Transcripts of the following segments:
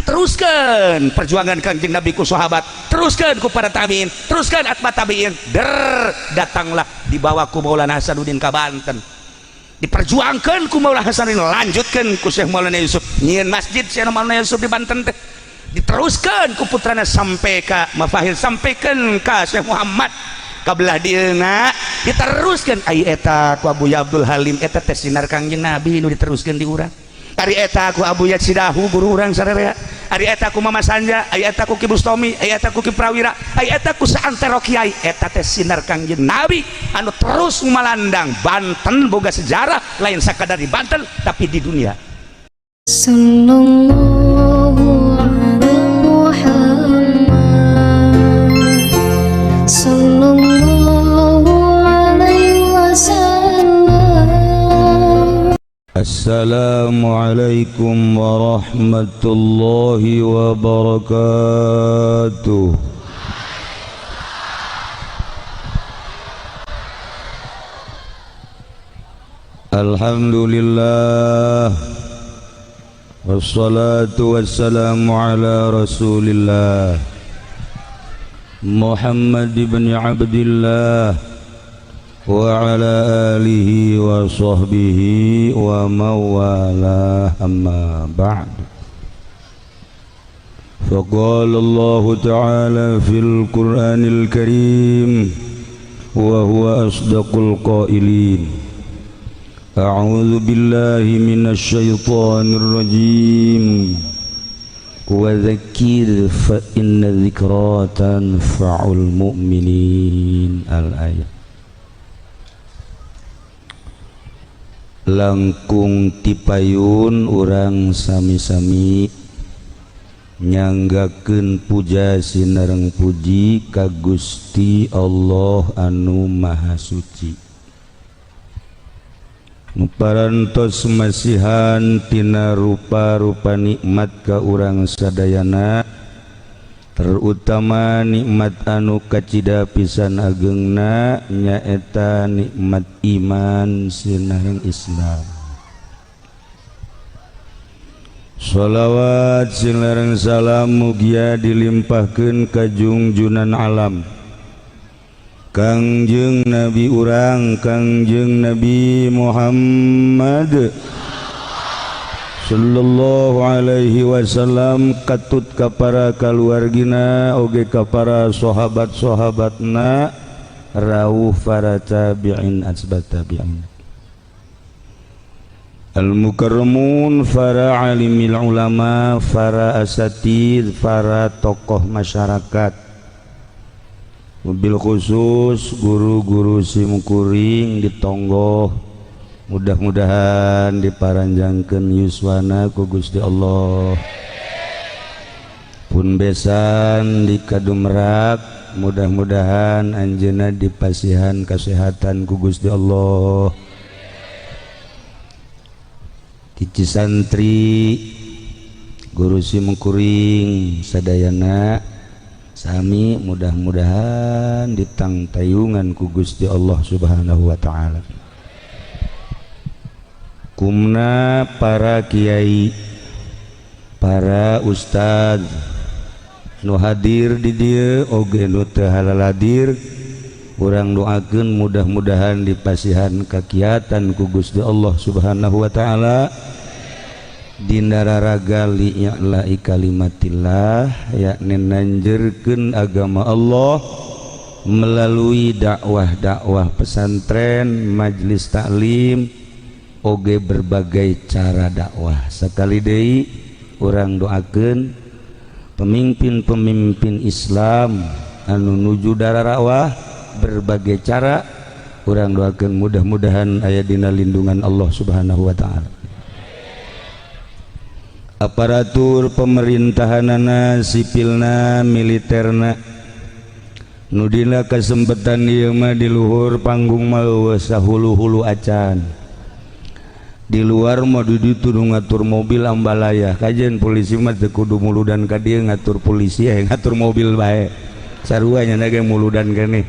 Diteruskan perjuangan Kangjeng Nabi ku sahabat, teruskan ku para tabiin, teruskan atba tabiin, der datanglah dibawa ku Maulana Hasanuddin ka Banten, diperjuangkan ku Maulana Hasanuddin, lanjutkan ku Syekh Maulana Yusuf, nyieun masjid Syekh Maulana Yusuf di Banten teh, diteruskan ku putrana sampai ka Mafahil, sampaikan ka Syekh Muhammad kabelah dieuna, diteruskan ai eta ku Abu Abdul Halim. Eta teh sinar Kangjeng Nabi nu diteruskan di urang. Ari eta ku Abu Yatsidahu, guru urang sararea, ari eta ku Mama Sanja, ari eta ku Ki Bustomi, ari eta ku Ki Prawira, ari eta ku saantero kiai. Eta teh sinar Kangjeng Nabi anu terus malandang. Banten boga sejarah, lain sakadar di Banten tapi di dunia. Sallallahu ala Muhammad, Sallallahu alaihi wasallam. Assalamualaikum warahmatullahi wabarakatuh. Alhamdulillah, wassalatu wassalamu ala rasulillah Muhammad ibn Abdillah wa ala alihi wa sahbihi wa mawalah, amma ba'd. فقال الله تعالى في القرآن الكريم وهو أصدق القائلين: أعوذ بالله من الشيطان الرجيم، وذكر فإن الذكرى تنفع المؤمنين، الآية. Langkung tipayun urang sami-sami nyanggakeun puja sinareng puji ka Gusti Allah anu Maha Suci, nu parantos masihan tina rupa-rupa nikmat ka urang sadayana, terutama nikmat anu kacida pisan agengna, nyaeta nikmat iman sinareng Islam. Sholawat sinareng salam mugia dilimpahkeun ka jungjunan alam, Kangjeng Nabi urang, Kangjeng Nabi Muhammad sallallahu alaihi wasallam, katut ka para kaluargina oge ka para sahabat-sahabatna, rawuh para tabi'in, asbat tabi'in, al-mukarramun, para alimil ulama, para asatid, para tokoh masyarakat, mobil khusus guru-guru simkuring di tonggoh, mudah-mudahan diparanjangkeun yuswana ku Gusti Allah. Pun besan di Kadumerak, mudah-mudahan anjeunna dipasihan kesehatan ku Gusti Allah. Cici santri, guru simkuring sadayana sami mudah-mudahan ditangtayungan ku Gusti Allah Subhanahu wa taala. Kumna para kiai, para ustad nu hadir di dieu oge nu teu hadir, urang doakeun mudah-mudahan dipasihan kakiatan ku Gusti Allah Subhanahu wa taala dina raraga li'i'la'i kalimatillah, yakni nanjerkeun agama Allah melalui dakwah-dakwah pesantren, majelis taklim, oge berbagai cara dakwah. Sekali deui urang doakeun pemimpin-pemimpin Islam anu nuju dakwah berbagai cara, urang doakeun mudah-mudahan aya dina lindungan Allah Subhanahu wa taala. Aparatur pemerintahanana, sipilna, militerna, nu dina kesempatan ieu mah di luhur panggung mah eueuh sahulu-hulu acan, di luar mah di ditu nu ngatur mobil ambalaya. Kajian polisi mah teu kudu muludan ka dieu ngatur polisi, ngatur mobil bae sarua nya ge muludan keneh.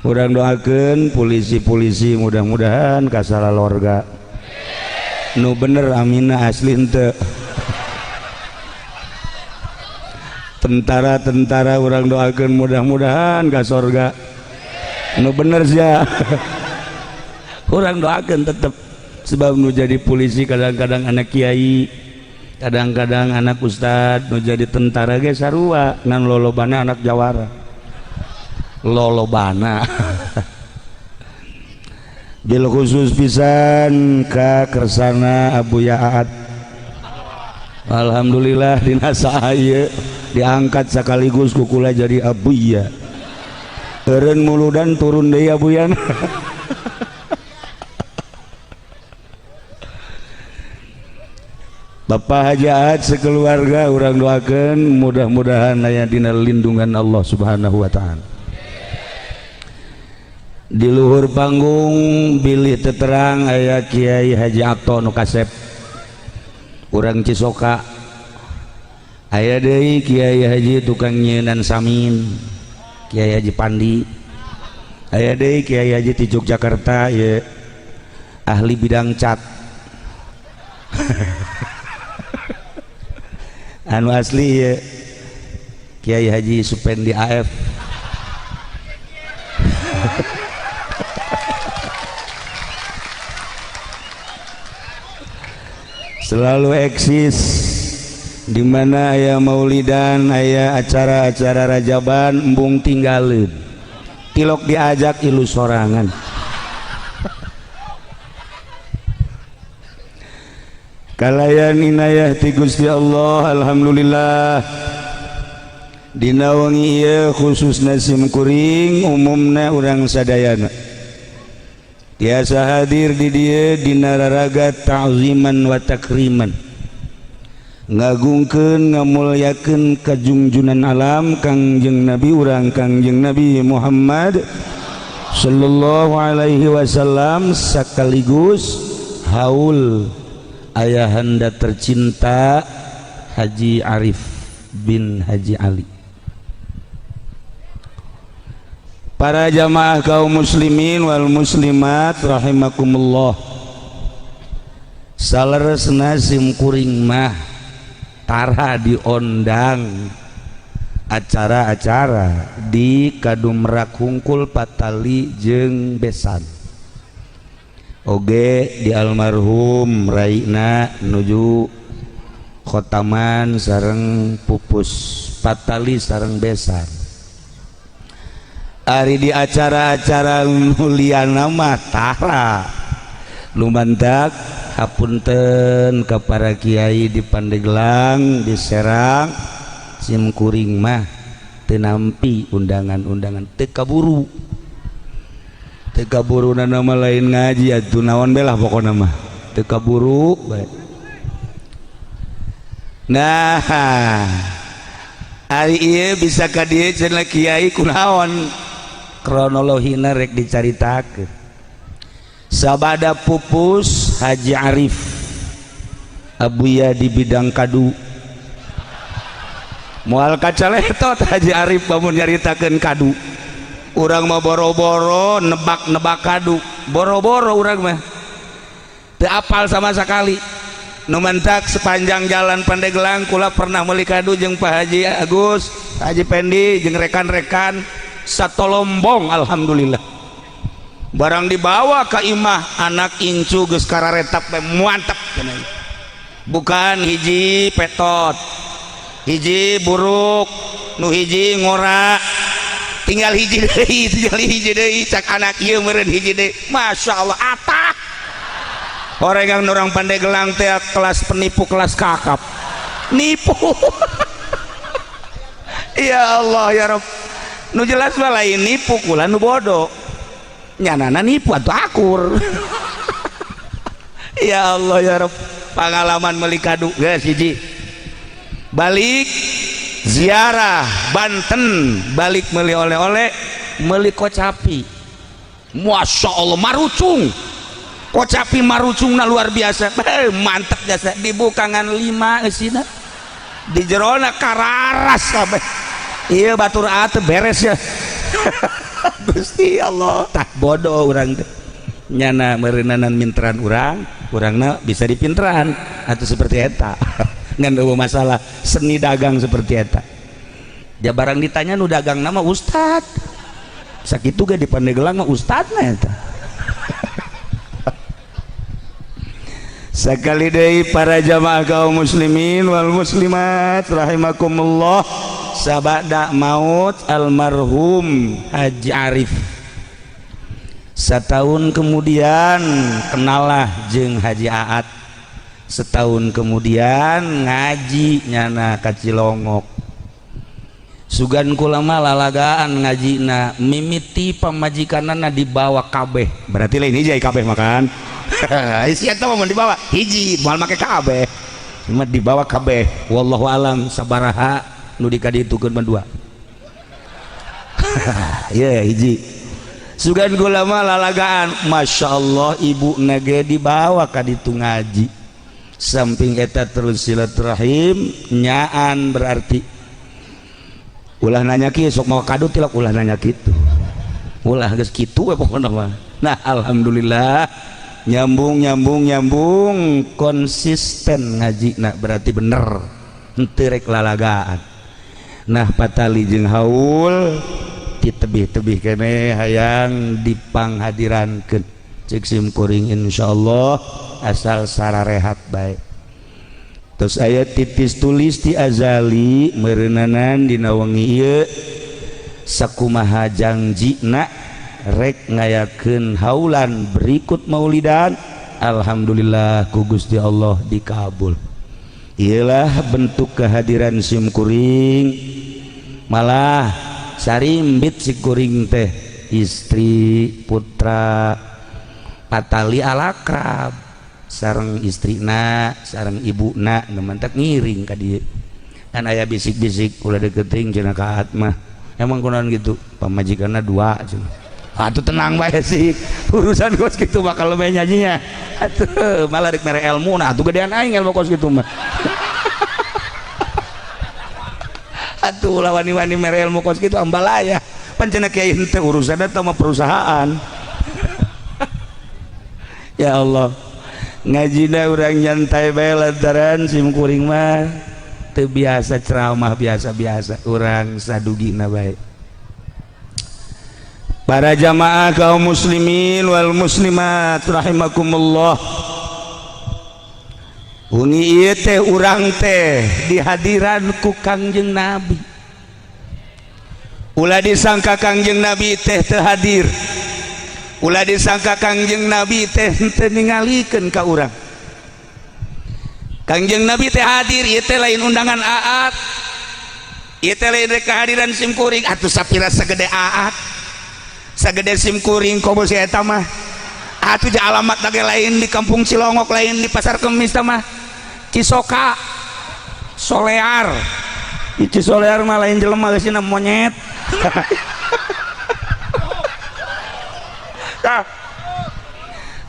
Urang doakeun polisi-polisi mudah-mudahan kasalah lorga nu bener, amina, asli henteu. Tentara-tentara urang doakeun mudah-mudahan ka sorga. Nu bener sia. Urang doakeun tetep, sebab nu jadi polisi kadang-kadang anak kiai, kadang-kadang anak ustad, nu jadi tentara ge sarua, ngan lolobana anak jawara. Lolobana. Bil khusus pisan ka kersana Abuya Aat. Alhamdulillah dina saha ieu diangkat sekaligus ku kula jadi Abuya. Eureun muludan turun deui Abuyan. Bapak Haji Aat sekeluarga urang doakeun mudah-mudahan aya dina lindungan Allah Subhanahu wa taala. Di luhur panggung bilih teterang aya Kiai Haji Ato nu kasep urang Cisoka, aya deui Kiai Haji tukang nyeunan samin Kiai Haji Pandi, aya deui Kiai Haji ti Yogyakarta ye ahli bidang cat. Anu asli ye Kiai Haji Supendi AF. Selalu eksis di mana aya maulidan, aya acara-acara rajaban, embung tinggalin tilok diajak ilu sorangan. Kalayan inayah ti Gusti Allah, alhamdulillah dina wengi ieu khususna sim kuring umumna urang sadayana tiasa hadir di dieu dina raraga ta'ziman wa takriman, ngagungkeun ngamulyakeun kajungjunan alam Kangjeng Nabi urang Kangjeng Nabi Muhammad sallallahu alaihi wasallam, sekaligus haul ayahanda tercinta Haji Arif bin Haji Ali. Para jamaah kaum muslimin wal muslimat rahimakumullah, saleresna sim kuring mah tara diondang acara-acara di Kadumrak hungkul patali jeung besan oge di almarhum raina nuju khotaman sareng pupus patali sareng besan. Ari di acara-acara muliana mah tara lumantak hapunten ka para kiai di Pandeglang di Serang, sim kuring mah teu nampi undangan-undangan, teu kaburu teu kaburu nama lain ngaji atuh naon belah pokona mah teu kaburu bae. Nah ari ieu bisa ka dieu cenah kiai kunaon kronologina rek dicaritakeun. Sabada pupus Haji Arif Abuya di bidang kadu, moal kacaletot Haji Arif lamun nyaritakeun kadu. Urang mah boro-boro nebak-nebak kadu, boro-boro urang mah teu apal sama sekali. Nu mentak sepanjang jalan Pandeglang kula pernah meuli kadu jeung Pak Haji Agus, Haji Pendi jeung rekan-rekan satolombong, alhamdulillah. Barang dibawa ke imah anak incu geus kararetap bae mantep cenah. Bukan hiji petot, hiji buruk, nu hiji ngora, tinggal hiji deui, tinggal hiji deui cak anak ieu meureun hiji deui. Masya Allah atah. Orang yang orang Pandeglang teh kelas penipu kelas kakap. Nipu. Ya Allah ya Rabb. Nu jelas mah lain nipu kula nu bodoh. Nyanana nipu atuh akur. Ya Allah ya Rabb. Pengalaman meuli kadu geus hiji. Balik ziarah Banten, balik meuli oleh-oleh, meuli kocapi. Masya Allah marucung. Kocapi marucungna luar biasa. Mantep jasa dibuka ngan 5 eusina. Di jerona kararas kabeh. Iya batur atuh beres ya. Gusti Allah, tak bodoh urang teh. Nyana meureunana minteran urang, urangna bisa dipinteran atau seperti eta. Ngan eueuh masalah seni dagang seperti eta. Dia barang ditanya nu dagang nama ustad. Sakitu ge di Pandeglang mah ustadna eta. Sekali deui para jamaah kaum muslimin wal muslimat rahimakumullah, sabada maut almarhum Haji Arif. Setahun kemudian kenalah jeung Haji Aat. Setahun kemudian ngaji nyana ka Cilongok. Sugan kula mah lalagaan ngajina mimiti pamajikanana dibawa kabeh. Berarti lain hiji kabeh makan. Si eta mah dibawa hiji moal make kabeh. Cuma dibawa kabeh. Wallahu alam sabaraha nu dikaditukeun mah dua. Ye hiji. Sugan kula mah lalagaan, Masya Allah ibu nage dibawa ka ditu ngaji. Samping eta terus silaturahim nyaan berarti ulah nanya kieu sok mau kado tilak ulah nanya kitu. Ulah geus kitu we pokona mah. Nah alhamdulillah nyambung nyambung nyambung konsisten ngaji nah berarti bener henteu rek lalagaan. Nah patali jeung haul ditebih-tebih kene hayang dipanghadirankeun cek sim kuring insyaallah asal sararehat bae. Terus aya titis tulis ti azali meureunanan dina wengi ieu sakumaha jangjina rek ngayakeun haulan berikut maulidan, alhamdulillah ku Gusti Allah dikabul. Iyalah bentuk kehadiran sim kuring. Malah sarimbit si kuring teh istri putra patali alakrab sareng istrina sareng ibuna nu mantak ngiring ka dieu kan aya bisik-bisik ulah deketing cenah ka Aat mah emang kunaon gitu pamajikanna dua cenah. Atuh tenang bae sih urusan kos kitu bakal lebih nyanyinya atuh malah rek mere ilmu nah atuh gedean aing ilmu kos kitu mah. Atuh ulah wani-wani mere ilmu kos kitu ambalaya pancena kiai henteu urusanna teh mah perusahaan. Ya Allah ngajina urang nyantai bae lantaran sim kuring mah teu biasa ceramah biasa-biasa urang sadugina bae. Para jamaah kaum muslimin wal muslimat rahimakumullah, wengi ieu teh urang teh dihadiran ku Kangjeng Nabi. Ulah disangka Kangjeng Nabi teh teu hadir, ulah disangka Kangjeng Nabi teh teu ningalikeun ka urang. Kangjeng Nabi teh hadir ieu teh lain undangan Aat, ieu teh lain rek kehadiran sim kuring atuh sapira sagede Aat sagede sim kuring komo si eta mah atuh di alamat lagi lain di kampung Cilongok lain di Pasar Kemis tah mah Cisoka Solear. Cisolear mah lain jelema geus monyet. Tah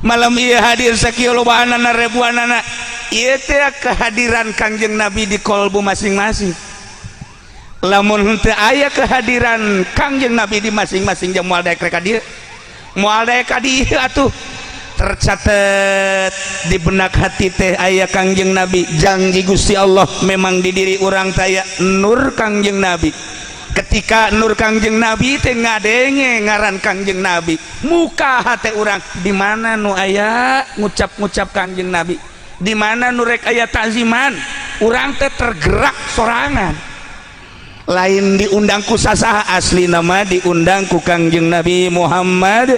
malam ieu hadir sakieu lobaanana ribuanana ieu teh kehadiran Kangjeng Nabi di kolbu masing-masing. Lamun henteu aya kehadiran Kangjeng Nabi di masing-masing jeung moal daek rek ka dieu, moal daek ka dieu atuh tercatat di benak hati teh aya Kangjeng Nabi. Janji Gusti Allah memang di diri urang teh aya nur Kangjeng Nabi. Ketika nur Kangjeng Nabi teh ngadenge ngaran Kangjeng Nabi, muka hate urang di mana nu aya ngucap-ngucap Kangjeng Nabi, di mana nu rek aya takziman, urang teh tergerak sorangan. Lain diundang ku sasaha, asli nama diundang ku Kangjeng Nabi Muhammad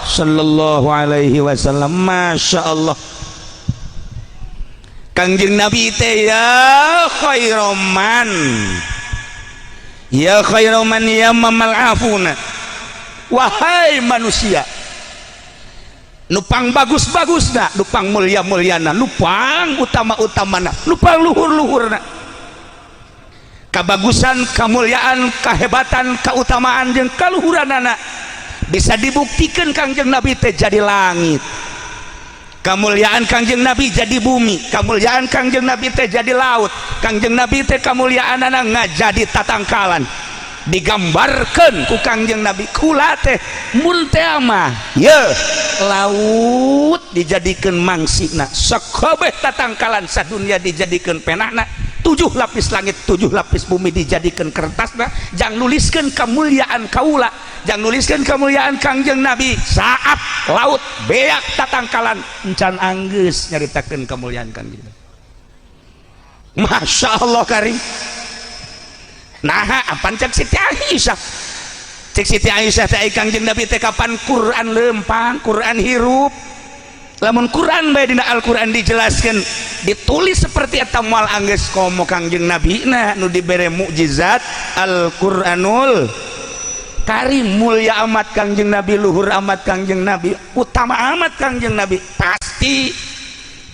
sallallahu alaihi wasallam. Masya Allah Kangjeng Nabi teh ya khairoman, ya khairoman ya mamal afuna. Wahai manusia, nupang bagus-bagusna, nupang mulia-muliana, nupang utama-utamana, nupang luhur-luhurna. Kabagusan, kemuliaan, kehebatan, keutamaan jeung kaluhuranana bisa dibuktikan Kangjeng Nabi teh jadi langit, kemuliaan Kangjeng Nabi jadi bumi, kemuliaan Kangjeng Nabi teh jadi laut, Kangjeng Nabi teh kemuliaanana ngajadi tatangkalan. Digambarkan ku Kangjeng Nabi kula teh mun teh mah ye laut dijadikeun mangsina, sakabeh tatangkalan sadunya dijadikeun penahna, Tujuh lapis langit, tujuh lapis bumi dijadikan kertasna jang nuliskan kemuliaan kaula, jang nuliskan kemuliaan Kangjeng Nabi. Saat laut beak tatangkalan, encan anggeus nyaritakeun kemuliaan Kangjeng Nabi. Masya Allah Karim. Nah, apan cek Siti Aisyah? Cek Siti Aisyah teh, Kangjeng Nabi teh kapan Quran lempang, Quran hirup. Lamun Quran bae dina Al-Quran dijelaskan, ditulis seperti eta, moal anggeus, komo Kangjeng Nabi. Nah, nu dibere mukjizat Al-Qur'anul Karim. Mulia amat Kangjeng Nabi, luhur amat Kangjeng Nabi, utama amat Kangjeng Nabi. Pasti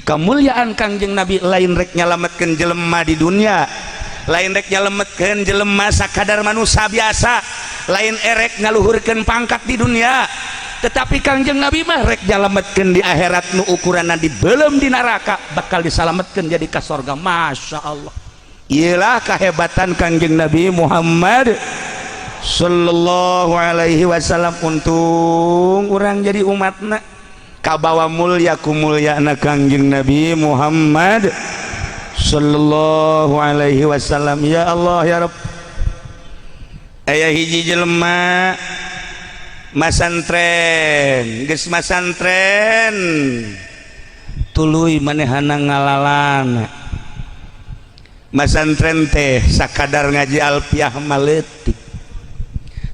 kemuliaan Kangjeng Nabi lain rek nyalametkeun jelema di dunia, lain rek nyalametkeun jelema sakadar manusia biasa, lain erek ngaluhurkeun pangkat di dunia, tetapi Kangjeng Nabi mah rek nyalametkeun di akhirat, nu ukuranna di belum di neraka bakal disalametkeun jadi ka sorga. Masya Allah, iyalah kehebatan Kangjeng Nabi Muhammad Sallallahu Alaihi Wasallam. Untung urang jadi umatna, kabawa mulia ku mulyana Kangjeng Nabi Muhammad Sallallahu Alaihi Wasallam. Ya Allah, ya Rabb. Aya hiji jelema masantren, geus masantren, tuluy manehana ngalalana. Masantren teh sakadar ngaji alfiah mah leutik,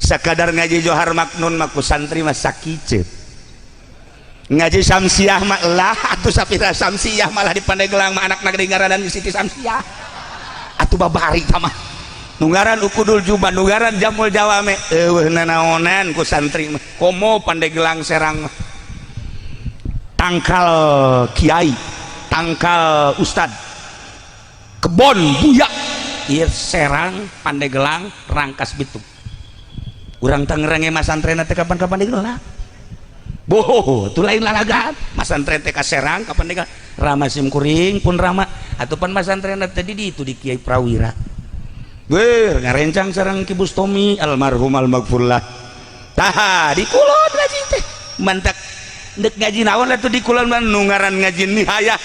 sakadar ngaji Johar Maknun mah ku santri mah sakiceup, ngaji Samsiah mah lah atuh sapira Samsiah. Malah di Pandeglang mah anak negeri ngaranan Siti Samsiah atuh. Babari mah nu ngaran Ukudul Juba, nu ngaran Jamul Jawame, eueuh nanaonan ku santri mah. Komo Pandeglang, Serang mah tangkal kiai, tangkal ustad, kebon buya ieu Serang, Pandeglang, Rangkas Bitung. Urang Tangerang masantren teh kapan-kapan Pandeglang. Boh, itu lain lalagan. Masantren teh ka Serang, ka Pandeglang. Rama sim kuring pun rama ataupun masantren tadi di itu di Kiai Prawira. Weh, ngarencang sareng Ki Bustomi almarhum almaghfurlah. Tah, di kulon ngaji teh. Mantak ndek ngaji naon atuh di kulon mah? Nu ngaran ngaji nihayah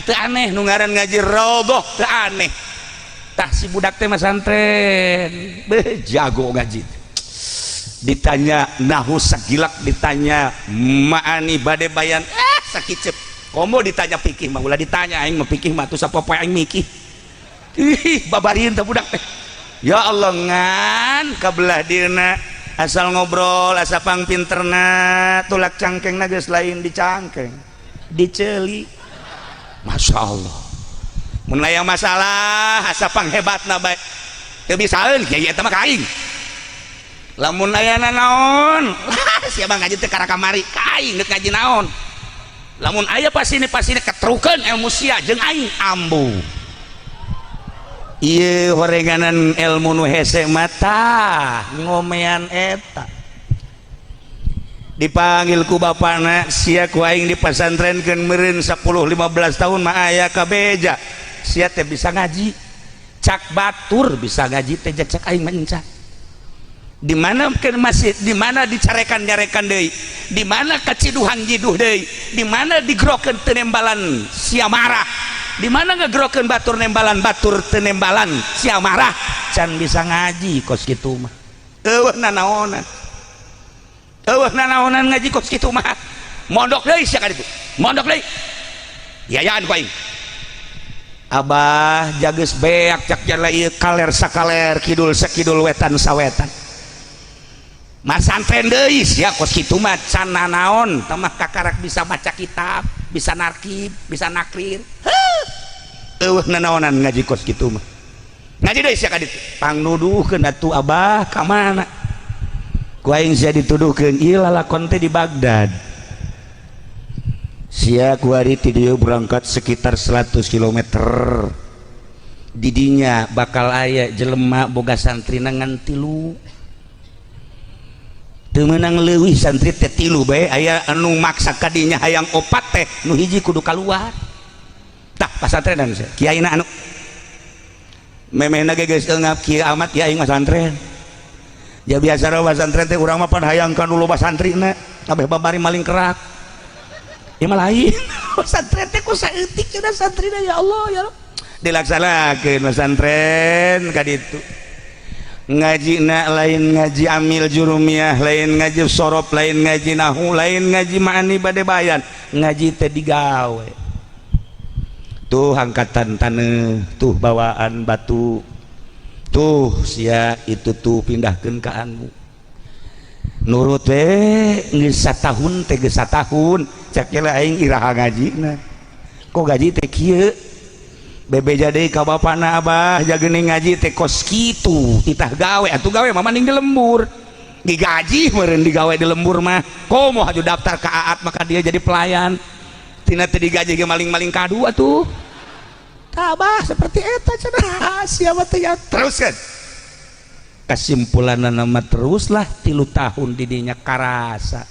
teu aneh, nu ngaran ngaji raudhah teu aneh. Tah, si budak teh masantren, beh, jago ngaji. Ditanya nahu sagilak, ditanya maani bade bayan, eh, sakicep. Komo ditanya fikih mah ulah ditanya, aing mah fikih mah atuh sapopoe aing mikih. Ih, babarin teh budak teh. Ya Allah, ngan kabelah dina asal ngobrol, asa pang pinterna, tulak cangkeng geus lain dicangkeng, diceli. Masya Allah, mun aya masalah asa pang hebatna bae, teu bisaeun kiai eta mah ka aing. Lamun aya naon, siapa ngaji teh kara kamari ka aing, deuk ngaji naon. Lamun aya pasini pasini ketrukeun ilmu sia jeung aing, ambu. Ieu horenganan ilmu nu hese mata ngomean eta. Dipanggil ku bapana, "Sia ku aing dipasantrenkeun meureun 10 15 tahun mah aya kabeja sia teh bisa ngaji. Cak batur bisa ngaji teh, cek aing mah encan." Di mana ke masjid, di mana dicarekan nyarekan deui, di mana kaciduhan jiduh deui, di mana digrokeun teu nembalan sia marah, di mana ngegrokeun batur nembalan, batur teu nembalan sia marah. Can bisa ngaji kos kitu mah, eueuh nanaonan, eueuh nanaonan ngaji kos kitu mah. Mondok deui sia ka ditu, mondok deui, biayaan ku aing." "Abah, jages beak," cak jala ieu, "kaler sakaler, kidul sakidul, wetan sawetan. Masantren deui sia kos kitu mah, can nanaon mah, kakarak bisa baca kitab, bisa narkib, bisa nakrir. Eueuh nanaonan ngaji kos kitu mah. Ngaji deui sia ka ditu." Pangnuduhkeun atuh, Abah, ka mana ku aing sia dituduhkeun? Ieu lalakon teh di Baghdad. Sia kuari ti dieu berangkat sekitar 100 km, didinya bakal aya jelema boga santrina ngan tilu, teu meunang leuwih. Santri teh tilu bae, aya anu maksa kadinya hayang opat teh, nu hiji kudu kaluar. Tah, pasantrenan sia kiaina anu memehna ge geus eungap kieu amat kiai mah santren. Ya biasa ra pasantren teh, urang mah pan hayang ka nu loba santrina, kabeh babari maling kerak. Ya mah lain, santren teh ku saeutik cenah santrina. Ya Allah, ya Rabb. Dilaksanakeun pesantren ka ditu. Ngaji na lain ngaji amil jurumiyah, lain ngaji sorof, lain ngaji nahu, lain ngaji ma'ani bade bayan, ngaji teh digawe. Tuh angkatan taneuh, tuh bawaan batu, tuh sia itu tuh pindahkeun ka anu. Nurut we geus satahun teh, geus satahun cek lah aing iraha ngajina. Kok gaji teh kieu? Bebeja deui ka bapana, "Abah, jagening ngaji teh kos kitu, titah gawe atuh." Gawe mah mending di lembur, digaji meureun digawe di lembur mah. Komo haju daftar ka Aat, maka dia jadi pelayan tina teh digaji ge maling-maling kadu atuh. Tah, Abah, seperti eta cenah siapa teh ya. Terus kan kesimpulan nama teruslah 3 tahun didinya karasa,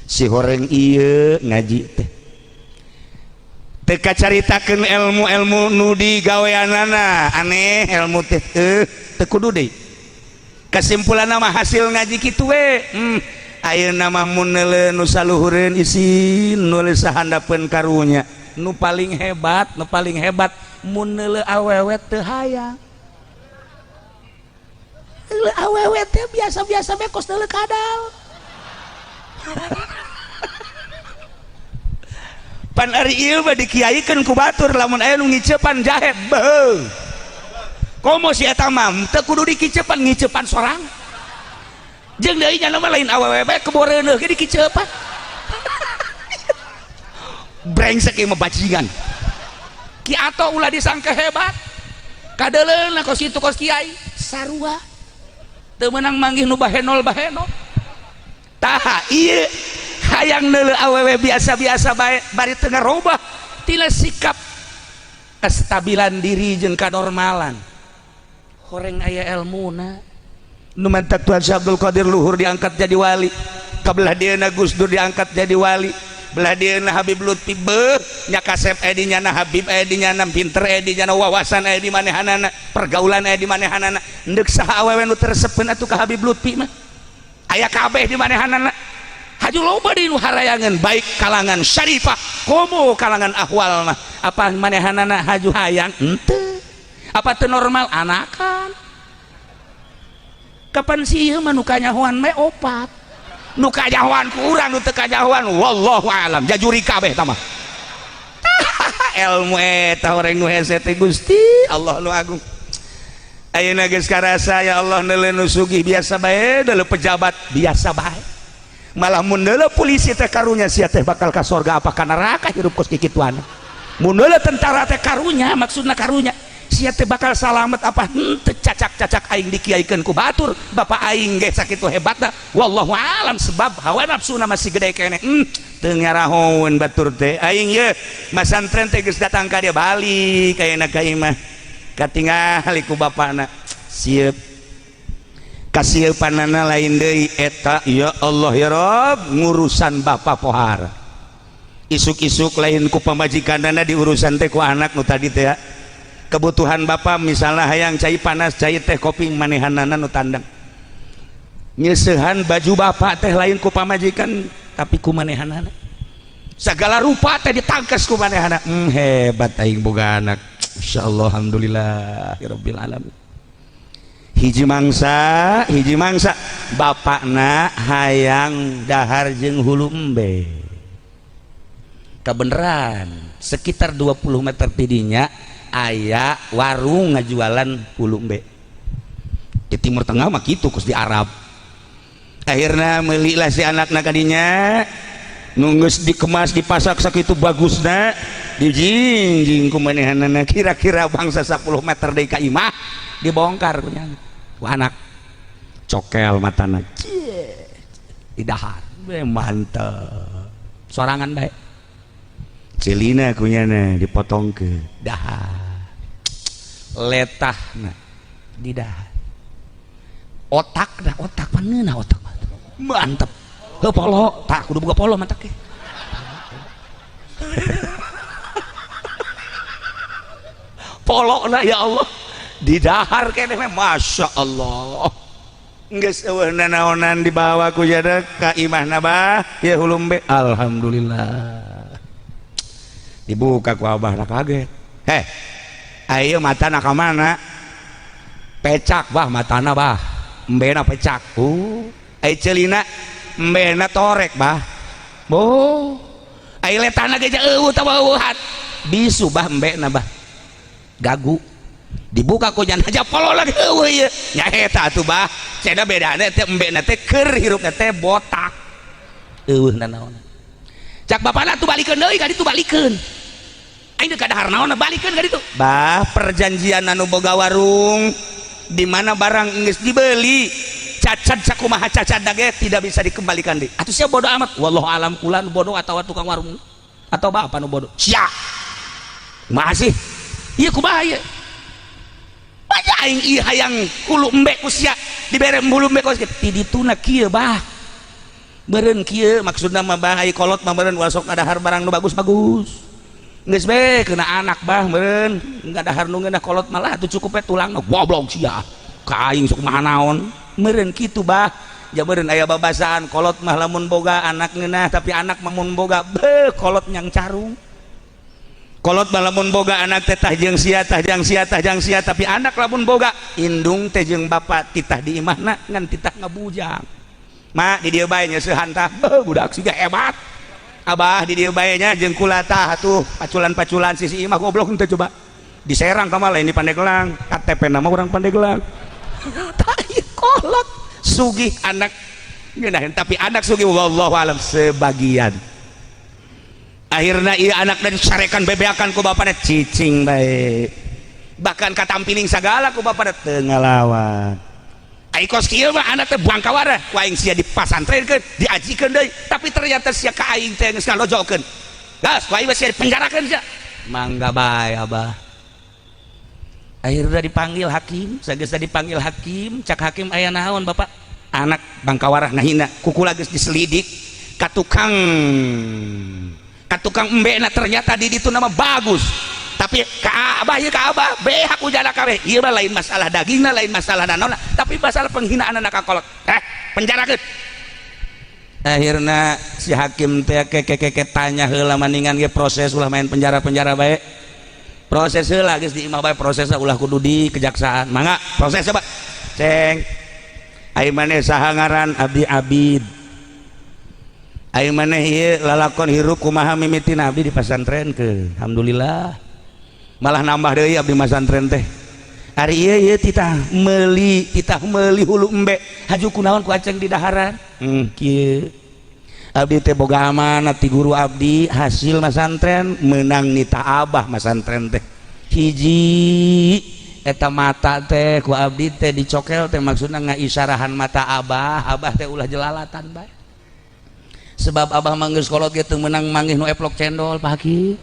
si horeng ieu ngaji teh teka caritakeun ilmu-ilmu nu digaweanana aneh, ilmu teh teu kudu deui. Kesimpulan nama hasil ngaji kitu we, ayeuna mah mun neuleuh nu saluhureun isin, nulis sahandapeun karunya. Nu paling hebat, nu paling hebat, mun neuleuh awewe teu hayang. Neuleuh awewe teh biasa-biasa bae kos neuleuh kadal. Pan ari ieu mah dikiaikeun ku batur, lamun aya nu ngicepan jahe beuh. Komo si eta mah teu kudu dikicepan, ngicepan sorang. Jeung deui nya mah lain awewe bae, keboreuneuh ge dikicepan. Brengsek ieu mah, bajingan. Ki Ato ulah disangka hebat. Kadeuleuna kos kitu, kos kiai sarua. Teu meunang manggih nu bahenol bahenol. Tah ieu hayang neuleuh awewe biasa-biasa bae bari teu ngarobah tina sikap kestabilan diri jeung kanormalan. Horeng aya elmuna. Nu mantak Tuhan Syekh Abdul Qadir luhur diangkat jadi wali. Kabelah dieuna Gus Dur diangkat jadi wali. Belah dieuna Habib Lutfi beuh nya kasep aya di nyana, Habib aya di nyana, pinter aya di nyana, wawasan aya di manehanana, pergaulan aya di manehanana. Endek saha awewe nu teu resepeun atuh ka Habib Lutfi mah? Aya kabeh di manehanana. Haju loba di nu harayangan, baik kalangan syarifah komo kalangan ahwal mah. Apa manehanana haju hayang? Henteu. Apa teu normal anakan? Kapan sih ieu mah nu kanyahoan mah opat. Nu kanyahoan ku urang, nu teu kanyahoan wallahu alam, jajuri kabeh tah mah. Ilmu eta horeng nu hese teh, Gusti Allah nu agung. Ayeuna geus karasa, ya Allah, neuleuh nu sugih biasa bae, deuleuh pejabat biasa bae. Malah mun neuleuh polisi teh karunya, sia teh bakal ka sorga apa ka neraka hirup kos kikituan. Mun neuleuh tentara teh karunya, maksudna karunya sia teh bakal salamet apa henteu. Cacak-cacak aing dikiaikeun ku batur, bapak aing ge sakitu hebatna, wallahu alam, sebab hawa nafsuna masih gede keneh. Teu ngarahoun batur teh aing ye masantren teh geus datang ka dia, balik ayeuna ka imah, katingali ku bapana sieup kasieupanana lain deui eta. Ya Allah, ya Rob, ngurusan bapak pohara isuk-isuk lain ku pamajikanana, diurusan teh ku anak nu tadi teh. Kebutuhan bapak misalnya hayang cai panas, cai teh, kopi, manehanana nu tandang. Nyeuseuhan baju bapak teh lain ku pamajikan, tapi ku manehanana. Segala rupa teh ditangkes ku manehana. Hebat aing boga anak, insyaallah, alhamdulillah rabbil alamin. Hiji mangsa, hiji mangsa bapakna hayang dahar jeung hulu embe. Kebenaran sekitar 20 meter tidinya aya warung ngajualan hulu embe. Di Timur Tengah mah kitu, kos di Arab. Akhirnya melilah si anakna kadinya, nunggus dikemas, dipasak sakitu bagusna, dijingjing ku manehanana kira-kira bangsa 10 meter deui ka imah, dibongkar ku ku anak, cokel matana, cie didahar. Be mantep sorangan bae. Celina kunyana dipotong ke dahar, letahna di dahar, otak dah, otak paneuna, otak mantep. Heuh, polo tak kudu boga polo, mantap ke polo lah. Ya Allah, di dahar keneh, masya Allah. Geus eueuh nanaonan, dibawa ku jada ka imahna, "Bah, ya hulumbe." Alhamdulillah. Dibuka ku abah, kaget. Heh, ayo matana ka mana? Pecak, Bah, matana, Bah, embena pecak. Oh, ai ceulina? Embena torek, Bah. Oh, ai letana ge eueuh tah, eueuhan bisu, Bah, embena, Bah, gagu dibuka ku aja polo lagi eueuh ieu nya. Eta atuh, Bah, cenah bedana teh embena teh keur hirupna teh botak, eueuh nanaon. Cak bapana tuh, balikeun deui ka ditu, balikeun, aing deuk kadahar naon, balikeun ka ditu, Bah. Perjanjian anu boga warung di mana barang geus dibeli, cacat sakumaha cacat ge tidak bisa dikembalikan deui. Atuh sia bodoh amat. Wallahu alam, kula nu bodoh atau tukang warung atau bapak nu bodoh. Sia masih ieu kumaha ieu? Banyak aing ieu hayang hulu embe ku sia dibere hulu embe ku sia ti dituna kieu, Bah. Meureun kieu maksudna mah, Bah, ai kolot mah meureun ulah sok ngadahar barang nu bagus-bagus, geus be kena anak, Bah. Meureun ngadahar nu ngeunah kolot malah atuh cukup we tulang. Goblok sia ka aing sok maha naon. Meureun kitu, Bah. Ja meureun aya babasaan, kolot mah lamun boga anak ngeunah, tapi anak mah mun boga beuh kolot nyang carung. Kolot mah lamun boga anak teh tah jeung sia, tah jeung sia, tah jeung sia, tapi anak lamun boga indung teh jeung bapak titah di imahna ngan titah ngabujang. Ma, di dieu bae nyeusehan tah. Beuh, budak siga hebat. Abah, di dieu bae nya jeung kula tah tuh paculan-paculan sisi imah. Goblok teh, coba diserang ka lain di Pandeglang, KTP nama orang Pandeglang. Tah ieu kolot sugih anak ngeunaheun, tapi anak sugih wallahu alam sebagian. Akhirnya iya anak dan sarekan bebeakan ku bapaknya, cicing bae, bahkan katampiling sagala ku bapaknya teu ngalawan. Ai kos kieu mah anak teh bangkawara ku aing sia dipasantrenkeun, diajikeun deui, tapi ternyata sia ka aing teh geus ngalojokeun. Gas ku aing mah sia dipenjarakeun sia. Mangga bae, Abah. Akhirnya dipanggil hakim. Sageus dipanggil hakim, cak hakim, "Aya naon, Bapak?" "Anak bangkawarah ngahina kukula." Geus diselidik ka tukang embena, ternyata di ditu nama bagus, tapi ka abah ieu, ka abah beak ujana kabeh. Ieu mah lain masalah dagingna, lain masalah nanaonna, tapi masalah penghinaan anak ka kolot. Eh, penjarakeun. Akhirna si hakim teh ke tanya heula, maningan ge proses, ulah main penjara-penjara bae, proses heula geus di imah bae prosesna, ulah kudu di kejaksaan. Mangga proses, coba ceng. Ai maneh saha ngaran? "Abdi Abid." Ai maneh ieu lalakon hirup kumaha mimitina? "Abdi di pasantren ke, alhamdulillah malah nambah deui abdi masantren teh. Ari ieu ieu titah meuli hulu embe, haju kunaon ku aceng di daharan?" Kieu, abdi teh boga amanat ti guru abdi hasil masantren, menang nita abah masantren teh. Hiji eta mata teh ku abdi teh dicokel teh, maksudna ngaisyarahan mata abah, abah teh ulah jelalatan bae, sebab abah mah geus kolot ge teu meunang manggih nu eplok cendol pagi,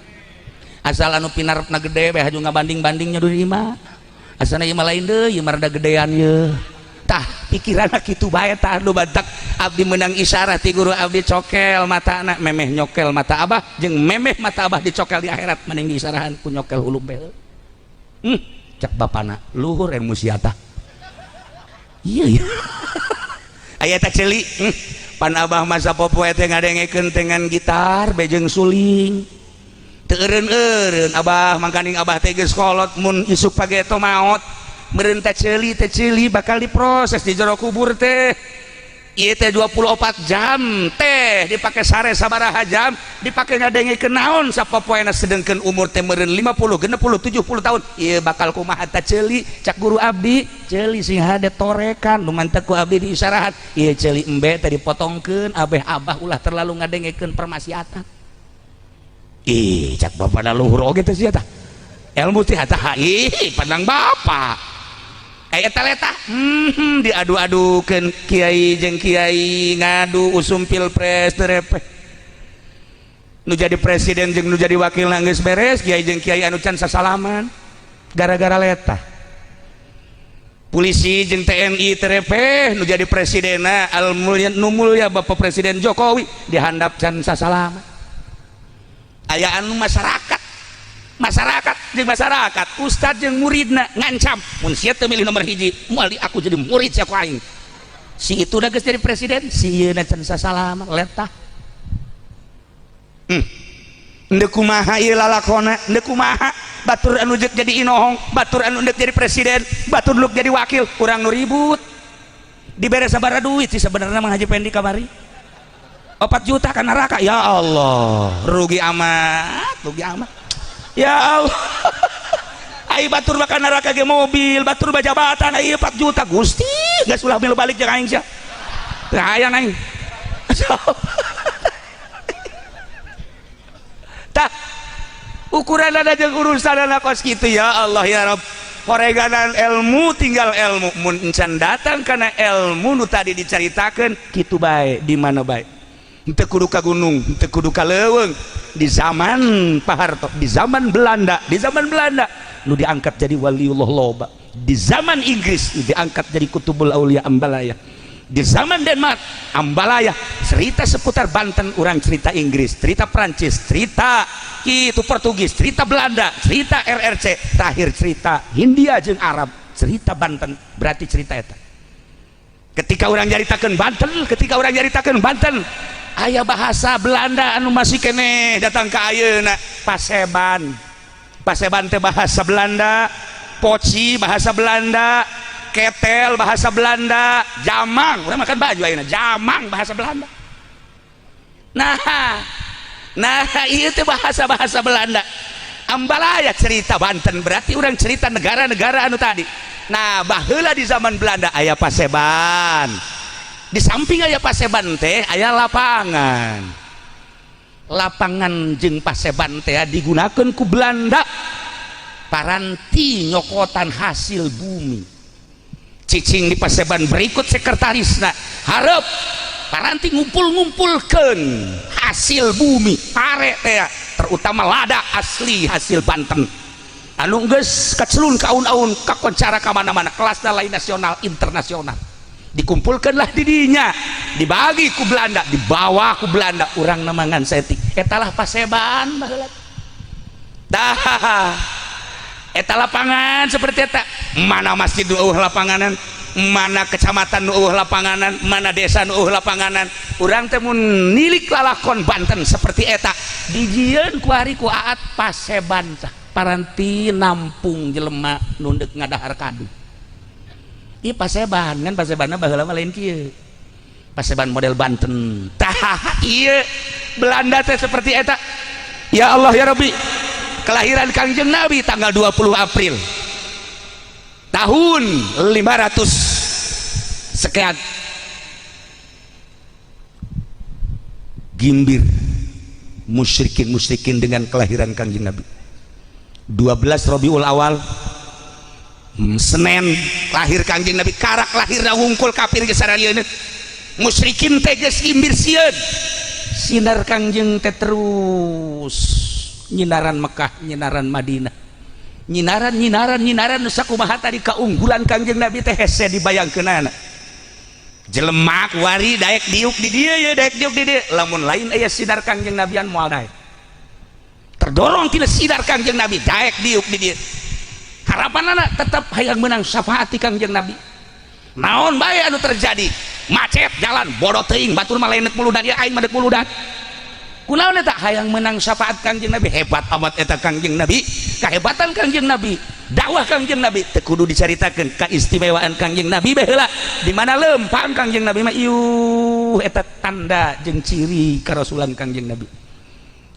asal anu pinarepna gede bae haju ngabanding-bandingnya di imah, asana ieu mah lain deui, ieu mah rada gedean ye. Tah pikiranna kitu bae. Tah nu batak abdi menang isyarat ti guru abdi, cokel matana. Memeh nyokel mata abah jeung memeh mata abah dicokel di akhirat, mending diisyarahan ku nyokel hulu bel." Cak bapana, "Luhur ilmu sia tah." Iya iya, aya teh ceuli. Pan abah masa popoe teh ngadengekeun dengan gitar bejeng suling, teu eureun-eureun abah, mangkaning abah teh geus kolot, mun isuk pageto maot meureun. Teh ceuli teh, ceuli bakal diproses di jero kubur teh. Ieu teh 24 jam teh dipake sare sabaraha jam, dipake ngadengekeun naon sapopoena, sedengkeun umur teh meureun 50, 60, 70 tahun. Ieu bakal kumaha tah ceuli? Cak guru abdi, ceuli sing hade torekan nu mantek ku abdi diisyarahat ieu ceuli embe teh dipotongkeun abeh abah ulah terlalu ngadengekeun permaksiatan. Ih, cak bapana, "Luhur oge teh sia tah ilmu teh." Tah ih, pandang bapak eta letah, diadu-adukeun kiai jeung kiai, ngadu usum pilpres teu repeh. Nu jadi presiden jeung nu jadi wakil geus beres, kiai jeung kiai anu can sasalaman gara-gara letah. Polisi jeung TNI teu repeh. Nu jadi presidenna al mulia, nu mulia Bapak Presiden Jokowi dihandap can sasalaman. Aya anu masyarakat, masyarakat jeung masyarakat, ustad jeung muridna ngancam, mun sia teu milih nomor hiji, moal di aku jadi murid sia ku aing. Si itu udah geus jadi presiden, si ieu can sasalaman letah. Ndek kumaha ieu lalakona? Ndek kumaha? Batur anu deuk jadi inohong, batur anu deuk jadi presiden, batur nu jadi wakil, urang nu ribut. Dibere sabaraha duit sih sebenarnya Mang Haji Pendi kamari? 4 juta ka neraka. Ya Allah, rugi amat, rugi amat. Ya Allah. Ai batur mah ka neraka ge mobil, batur mah jabatan, ai 4 juta Gusti, geus ulah milu balik jeung aing sia. Teu hayang aing. Tah ukuran ada jeung urusan kos kitu ya Allah ya Rabb. Horeganan ilmu tinggal ilmu, mun encan datang kana ilmu nu tadi dicaritakeun kitu bae di mana bae. Henteu kudu ka gunung, henteu kudu ka leuweung. Di zaman Pak Harto, di zaman Belanda, di zaman Belanda nu diangkat jadi waliullah loba. Di zaman Inggris nu diangkat jadi kutubul aulia Ambalaya. Di zaman Denmark Ambalaya. Cerita seputar Banten orang cerita Inggris, cerita Prancis, cerita itu Portugis, cerita Belanda, cerita RRC, terakhir cerita Hindia jeung Arab, cerita Banten berarti cerita eta. Ketika orang nyaritakeun Banten, ketika orang nyaritakeun Banten, aya bahasa Belanda anu masih keneh datang ka ayeuna, Paseban. Paseban teh bahasa Belanda, poci bahasa Belanda, ketel bahasa Belanda, jamang, urang makan baju ayeuna, jamang bahasa Belanda. Nah, ieu teh bahasa-bahasa Belanda. Ambalaya cerita Banten berarti orang cerita negara-negara anu tadi. Nah, baheula di zaman Belanda aya Paseban. Di samping aya Paseban teh aya lapangan. Lapangan jeung Paseban teh digunakeun ku Belanda paranti nyokotan hasil bumi. Cicing di Paseban berikut sekretarisna hareup paranti ngumpul-ngumpulkeun hasil bumi pare teh, terutama lada asli hasil Banten anu geus kacelun ka aun-aun kakoncara ka mana-mana, kelasna lain nasional internasional. Dikumpulkanlah di dinya, dibagi ku Belanda, dibawa ku Belanda, urang namangan setik etalah Paseban baheula. Tah eta lapangan seperti eta, mana masjid nu eueuh lapanganan, mana kecamatan nu eueuh lapanganan, mana desa nu eueuh lapanganan. Urang teh mun nilik lalakon Banten seperti eta dijieun ku ari ku Aat Paseban tah paranti nampung jelema nu deuk ngadahar kadu. Ieu Paseban kan Pasebanna baheula mah lain kieu. Paseban model Banten. Tah ieu Belanda teh seperti eta. Ya Allah ya Rabbi. Kelahiran Kangjeng Nabi tanggal 20 April tahun 500 sekian. Gimbir musyrikin-musyrikin dengan kelahiran Kangjeng Nabi. 12 Rabiul Awal Senin lahir Kangjeng Nabi, karak lahirna wungkul kafir geus sararieun. Musyrikin teh geus gimbir sieun. Sinar Kangjeng teh terus nyinaran Mekah, nyinaran Madinah, nyinaran nyinaran nyinaran nu sakumaha tadi kaunggulan Kangjeng Nabi teh hese dibayangkeunana. Jelema wari daek diuk di dieu ye, daek diuk di dieu, lamun lain aya sinar Kangjeng Nabian moal daek. Terdorong tina sinar Kangjeng Nabi daek diuk di dieu. Harapanana tetap hayang menang syafaat ti Kangjeng Nabi. Naon bae anu terjadi? Macet jalan, bodoh teuing, batur mah lain deuk muludan, ieu aing mah deuk muludan. Kunaon eta hayang menang syafaat Kangjeng Nabi? Hebat amat eta Kangjeng Nabi. Kahebatan Kangjeng Nabi, dakwah Kangjeng Nabi teu kudu dicaritakeun kaistimewaan Kangjeng Nabi baheula. Di mana lempang Kangjeng Nabi mah iuh eta tanda jeung ciri karasulan Kangjeng Nabi.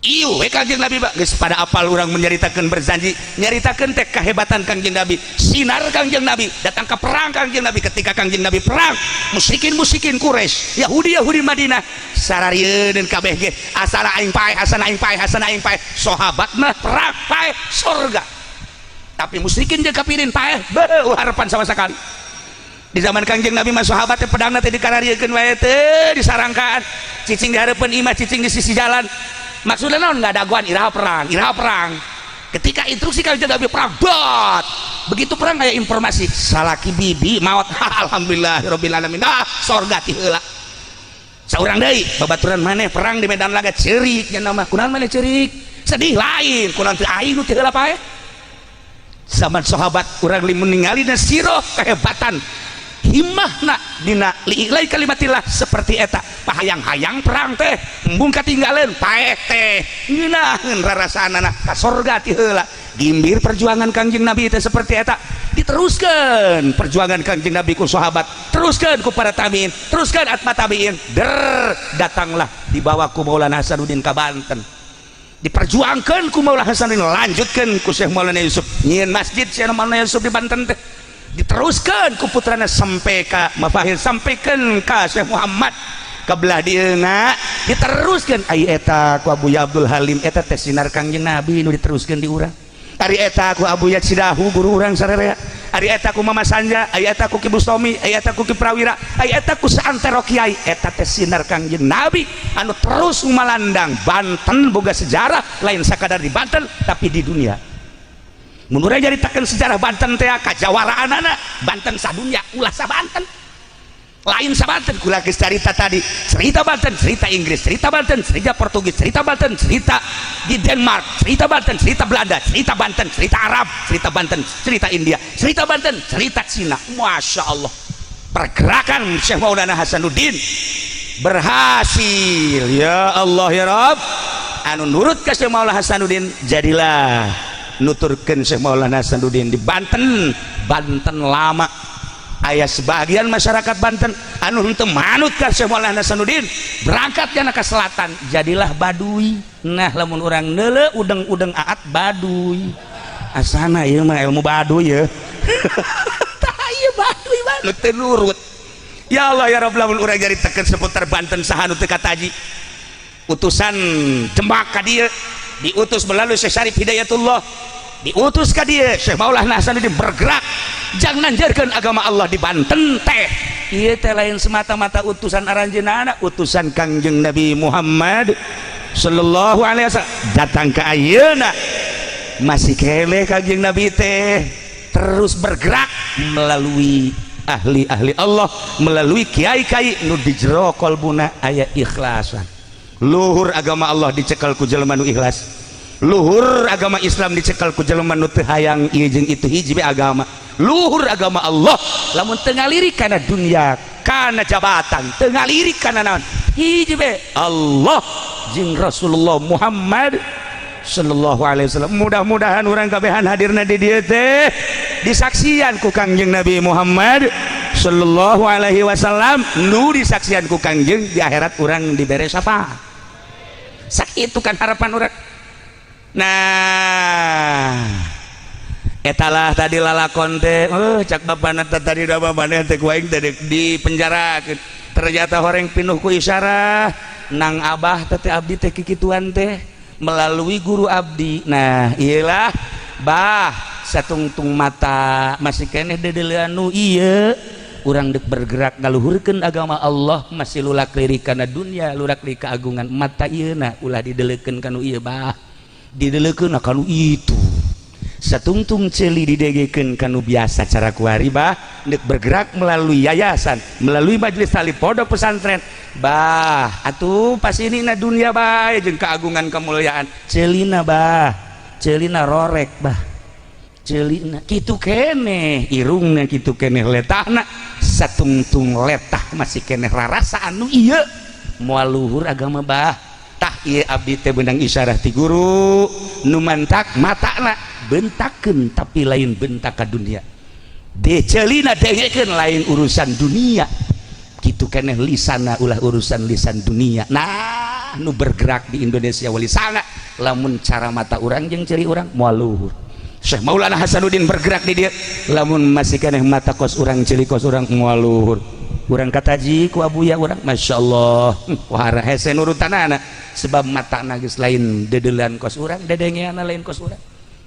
Iuh we Kangjeng Nabi mah geus pada apal urang menyaritakeun berzanji, nyaritakeun teh kahebatan Kangjeng Nabi, sinar Kangjeng Nabi, datang ke perang Kangjeng Nabi. Ketika Kangjeng Nabi perang, musyrikin-musyrikin Quraisy, Yahudi-Yahudi Madinah sararieun kabeh ge asana aing paeh, asana aing paeh, asana aing paeh. Sahabat mah perang paeh surga, tapi musyrikin jeung kafirin paeh beuh harapan sama sekali. Di zaman Kangjeng Nabi mah sahabat teh pedangna teh dikarariekeun wae teh disarangkaan, cicing di hareupeun imah, cicing di sisi jalan. Maksudnya naon? Nggak dagoan iraha perang, iraha perang. Ketika instruksi Kangjeng Nabi perang, bot. Begitu perang kayak informasi salaki bibi maot. Alhamdulillah rabbil alamin. Ah, sorga ti heula. Saurang deui babaturan maneh perang di medan laga ceurik nya mah. Kunaon maneh ceurik? Sedih lain, kunaon teh aing nu ti heula paeh. Zaman sahabat urang limun ningali na siroh kehebatan himahna dina liilai kalimatillah seperti eta. Pahayang-hayang perang teh embung katinggaleun paeh teh ngeunaheun rarasaanana ka sorga ti heula. Gimbir perjuangan Kangjeng Nabi itu seperti eta, diteruskan perjuangan Kangjeng Nabi ku sahabat, teruskan ku para tabiin, teruskan atba tabiin. Der, datanglah dibawa ku Maulana Hasanuddin ka Banten, diperjuangkan ku Maulana Hasanuddin, lanjutkan ku Syekh Maulana Yusuf, nyieun masjid Syekh Maulana Yusuf di Banten teh, diteruskan ku putrana sampai ka Mafahir, sampaikan ka Syekh Muhammad ka belah dieuna, diteruskan ai eta ku Abu Abdul Halim. Eta teh sinar Kangjeng Nabi nu diteruskan di urang. Ari eta ku Abu Yatsidahu, guru urang sararea, ari eta ku Mama Sanja, ari eta ku Ki Bustomi, ari eta ku Ki Prawira, ari eta ku saantero kiai. Eta teh sinar Kangjeng Nabi anu terus malandang. Banten boga sejarah, lain sakadar di Banten tapi di dunia. Mun urang nyaritakeun sejarah Banten teh kajawaraanana Banten sadunya, ulah sa Banten, lain sa Banten. Kula geus carita tadi, cerita Banten, cerita Inggris, cerita Banten, cerita Portugis, cerita Banten, cerita di Denmark, cerita Banten, cerita Belanda, cerita Banten, cerita Arab, cerita Banten, cerita India, cerita Banten, cerita Cina. Masya Allah, pergerakan Syekh Maulana Hasanuddin berhasil. Ya Allah ya Rabb, anu nurut ke Syekh Maulana Hasanuddin, jadilah nuturkeun Syekh Maulana Hasanuddin di Banten. Banten lama aya sebagian masyarakat Banten anu henteu manut ka Syekh Maulana Hasanuddin, berangkat jana ke selatan, jadilah Baduy. Nah, lamun urang neule udeng-udeng aat Baduy, asana ieu mah ilmu Baduy ya. Tah, ieu Baduy nu teu nurut. Ya Allah ya Rabb, lamun urang nyaritakeun seputar Banten, saha nu teu kataji? Utusan Demak ka dieu diutus melalui Syekh Syarif Hidayatullah, diutus ka dieu. Syekh Maulana Hasanuddin bergerak jangan nanjarkeun agama Allah di Banten teh. Ieu teh lain semata-mata utusan aranjeunna, utusan Kangjeng Nabi Muhammad sallallahu alaihi wasallam. Datang ke ayeuna masih keneh Kangjeng Nabi teh terus bergerak melalui ahli-ahli Allah, melalui kiai-kiai nu di jero kolbuna aya ikhlasan. Luhur agama Allah dicekal ku jelema nu ikhlas, luhur agama Islam dicekal ku jelema nu teu hayang ieu jeung itu, hiji be agama. Luhur agama Allah lamun teu ngalirik kana dunia, kana jabatan, teu ngalirik kana naon, hiji be Allah jeung Rasulullah Muhammad sallallahu alaihi wasallam. Mudah-mudahan urang kabehan hadirna di dieu teh disaksian ku Kangjeng Nabi Muhammad sallallahu alaihi wasallam. Nu disaksian ku Kangjeng, di akhirat urang dibere syafaat. Sakitu kan harapan urang. Nah, etalah tadi lalakon teh. Oh, cak bapana tadi da bapana teh ku aing teh di penjara, ternyata horeng pinuh ku isyarah nang abah teh, abdi teh kikituan teh melalui guru abdi. Nah, iyalah bah, satungtung mata masih keneh dedelean nu ieu. Urang dek bergerak ngaluhurkeun agama Allah masih lulak lirik kana dunia, lulak lirik keagungan. Mata ieu na ulah didelekeun kanu ieu bah, didelekeun kanu itu. Satungtung ceuli didegekeun kanu biasa. Cara kuari bah dek bergerak melalui yayasan, melalui majelis taklim, pondok pesantren bah, atuh pas ini na dunia bae jeung keagungan kemuliaan. Ceulina bah, ceulina rorek bah, ceulina kitu keneh, irungna kitu keneh, letahna satungtung letah masih keneh rarasa anu ieu, moal luhur agama bah. Tah, ieu abdi teh beunang isyarah ti guru nu mantak matana bentakeun, tapi lain bentak ka dunia, de ceulina dengekeun lain urusan dunia, kitu keneh lisana ulah urusan lisan dunia. Nah, nu bergerak di Indonesia wali sanga, lamun cara mata urang jeung ceuli urang moal luhur. Syekh Maulana Hasanuddin bergerak di dia, lamun masih keneh mata kos urang, ceuli kos urang, moal luhur. Urang kataji ku abuya urang, Masya Allah, wahara hese nurutanana, sebab mata geus lain dedelan kos urang, dedengeana lain kos urang.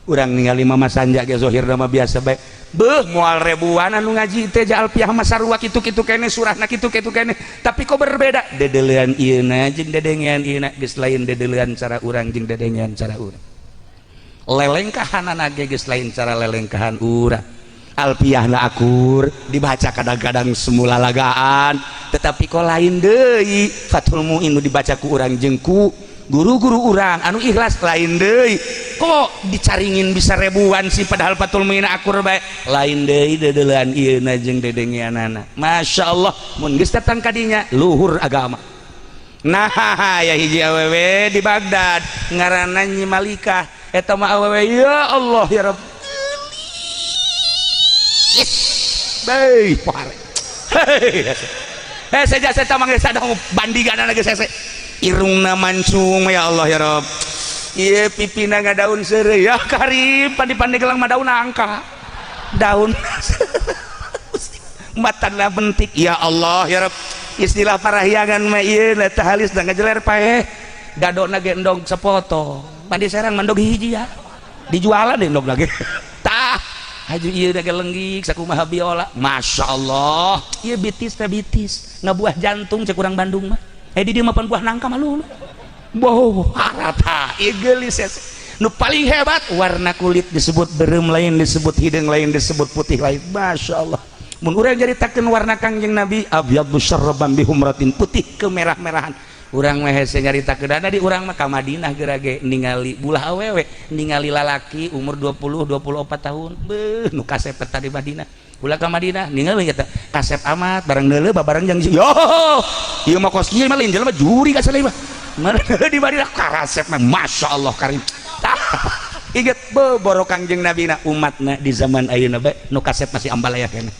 Urang ningali Mama Sanja ge zohir mah biasa bae, beuh moal ribuan anu ngaji teh Alfiah mah sarua kitu-kitu keneh, surahna kitu-kitu keneh, tapi kok berbeda dedelean ieuna jeung dedengean ieuna geus lain dedelean cara urang jeung dedengean cara urang. Lelengkahanana ge geus lain cara lelengkahan urang. Alfiahna akur dibaca, kadang-kadang semula lagaan, tetapi kok lain deui. Fathul Muin nu dibaca ku urang jeung ku guru-guru urang anu ikhlas lain deui. Kok dicaringin bisa ribuan sih, padahal Fathul Muin akur bae? Lain deui dedelean ieuna jeung dedengeanana. Masya Allah, mun geus datang kadinya luhur agama. Nah, ya hiji awewe di Baghdad ngaranna Nyi Malikah. Eta mah awewe ya Allah ya Rabb. Baik, pare. Hei, saja saya tamang sadang bandingan lagi sese. Irungna mancung ya Allah ya Rabb. Ieu pipina ngadaun seureuy ya karib pandi-pandi gelang mah daun angka. Daun matana bentik ya Allah ya Rabb. Istilah parahyangan mah ieu teh halis da ngajeler paeh. Gadona ge endog sepoto. Pandi serang mendog hiji ya. Dijualan deh endog lagi. Tah haju ieu da lenggik sakumaha biola. Masya Allah. Ieu bitis teh bitis. Ngabuah jantung cek urang Bandung mah. Di dieu mah pan buah nangka mah lulu. Wow, harata ieu geulis nu paling hebat warna kulit disebut berem lain disebut hideung lain disebut putih lain. Masya Allah. Mun urang nyaritakeun warna Kangjeng Nabi abyadu syarraban bihumratin putih kemerah-merahan. Urang mah hese nyaritakeun di urang mah ka Madinah geura ge ningali bulah awewe ningali lalaki umur 20 24 tahun beuh nu kasep eta di Madinah. Ulah ka Madinah ningali eta kasep amat bareng neuleuh babareng jeung yo ieu mah kos kieu mah lain jelema juri ka saleh mah. Di Madinah karasep mah Masya Allah karim. Tah inget boro Kangjeng Nabi na umatna di zaman ayeuna bae nu kasep masih ambalaya keneh.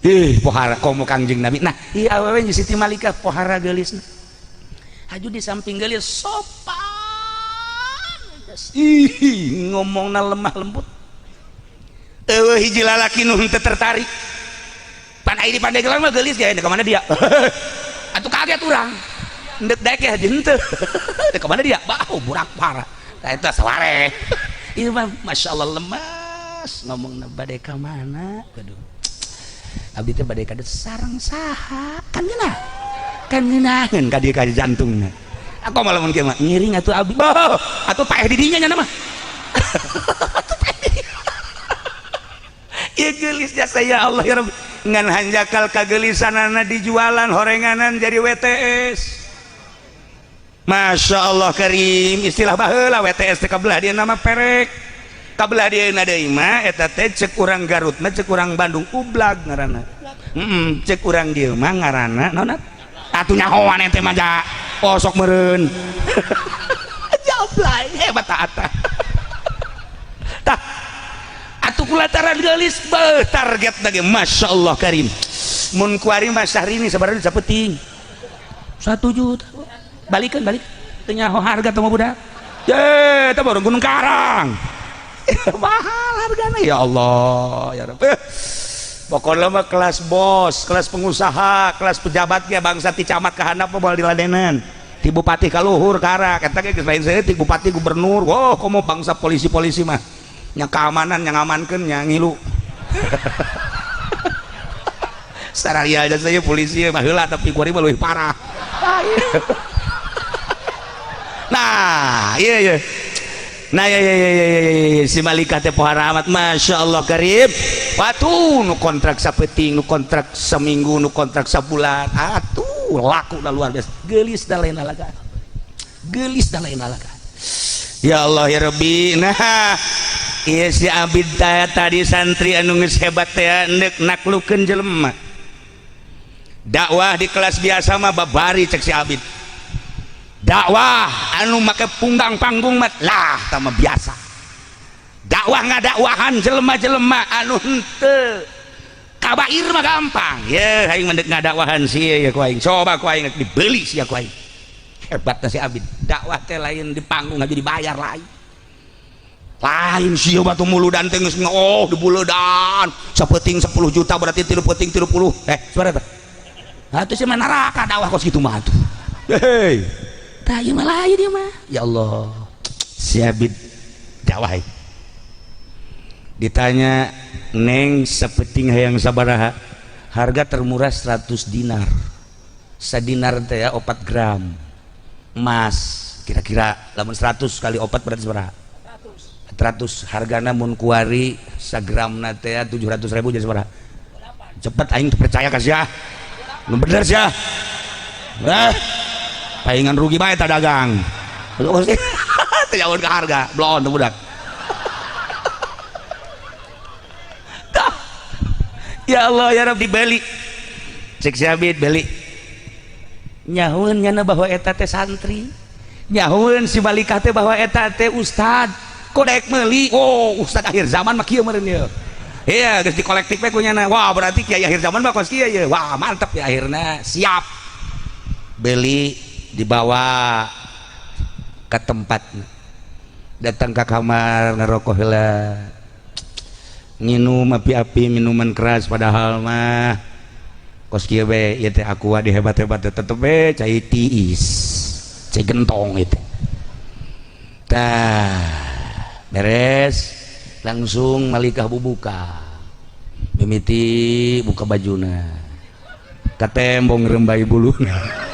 Ih pohara komo Kangjeng Nabi. Nah ieu awewe Siti Malikah pohara geulisna. Haju di samping geulis sopan. Ih ngomongna lemah lembut. Eueuh hiji lalaki nu henteu tertarik. Pan ai di Pandeglang mah geulis ge ka mana dia? Atuh kaget urang. Ndek daek ya henteu. Ka mana dia? Bau burak parah. Tah eta saware. Ieu mah Masya Allah lemas ngomongna bade ka mana? Aduh. Abdi teh bade ka sareng saha? Kan ngeunah. Kan ngeunaheun ka dieu ka jantungna. Aku malah mun kieu mah ngiring atuh abdi. Bah, atuh paeh di dinya nya mah. Atuh paeh di dinya. Ieu geulis jasa ya Allah ya Rabbi. Ngan hanjakal kageulisanana dijualan horenganan jadi WTS. Masya Allah karim istilah baheula WTS teh kabelah dia nama perek. Kabelah dia deui mah eta teh cek urang Garut mah cek urang Bandung ublag ngaranna. Heeh, cek urang dieu mah ngaranna naon atuh nyahoan ente mah ja. Oh sok meureun. Jablay hebat ata. Tah atuh kulataran geulis beuh target lagi Masya Allah karim. Mun kuari mah sahrini sabaraha sapeting. 1 juta. Balikan balik. Teu nyaho harga teh mah budak. Ye, teh baru Gunung Karang. Mahal hargana ya Allah ya Rabb. Pokoknya mah kelas bos, kelas pengusaha, kelas pejabat ge bangsa ti camat ka handap mah moal diladenan. Ti bupati ka luhur karak eta ge geus lain saeutik bupati gubernur. Oh, komo bangsa polisi-polisi mah. Nya keamanan nya ngamankeun nya ngilu. Sararia aja saya polisi mah heula tapi kuari mah leuwih parah. Nah, iya iya. Nah ya ya ya ya ya si Malikah teh pohara amat Masya Allah karim. Watuh nu kontrak sapeting, nu kontrak seminggu, nu kontrak sabulan. Atuh laku dah luar biasa. Geulis dah lain lalaga. Geulis dah lain lalaga. Ya Allah ya Rabbi. Nah, ieu si Abid tadi santri anu geus hebat teh neuk naklukeun jelema. Dakwah di kelas biasa mah babari cek si Abid. Dakwah anu make punggang panggung mah lah tama biasa. Dakwah ngadakwahan jelema-jelema anu henteu kabair mah gampang. Ye aing mendek ngadakwahan sia ya ku aing. Coba ku aing dibeli sia ku aing. Hebatna si Abid. Dakwah teh lain di panggung aja dibayar lain. Lain sia batu muludan teh geus oh dibuledan. Sapeting 10 juta berarti 3 peting 30. Sabaraha teh? Atuh sia mah neraka dakwah kos kitu mah atuh. Hei. Tah ieu mah lain ieu mah. Ya Allah. Si Abid dakwah. Ditanya, "Neng sapeting hayang sabaraha?" Harga termurah 100 dinar. Sadinar teh ya 4 gram. Emas kira-kira lamun 100 kali 4 berarti sabaraha? 100. Hargana mun kuari sagramna teh 700.000 jadi sabaraha? Cepet aing percaya ka sia. Nu bener sia. Eh, paingan rugi bae ta dagang. Teu jauh ke harga, bloon tuh budak. Ya Allah ya Rabb dibeli. Cek si Abid beli. Nyahueun nyana bahwa eta teh santri. Nyahueun si Malikah teh bahwa eta teh ustad. Kok daek meuli? Oh, ustad akhir zaman mah kieu meureun ieu. Iya, geus dikolektif we kunyana. Wah, berarti kiai akhir zaman mah kos kieu ye. Wah, mantep ya akhirna. Siap. Beli, dibawa ke tempat, datang ke kamar, ngerokok heula, nginum api-api minuman keras, padahal mah kos kieu be ieu teh Aqua di hebat-hebat tetep be cai tiis, cai gentong itu. Tah, beres langsung malikah bubuka, mimiti buka bajuna, katembong rembai buluna.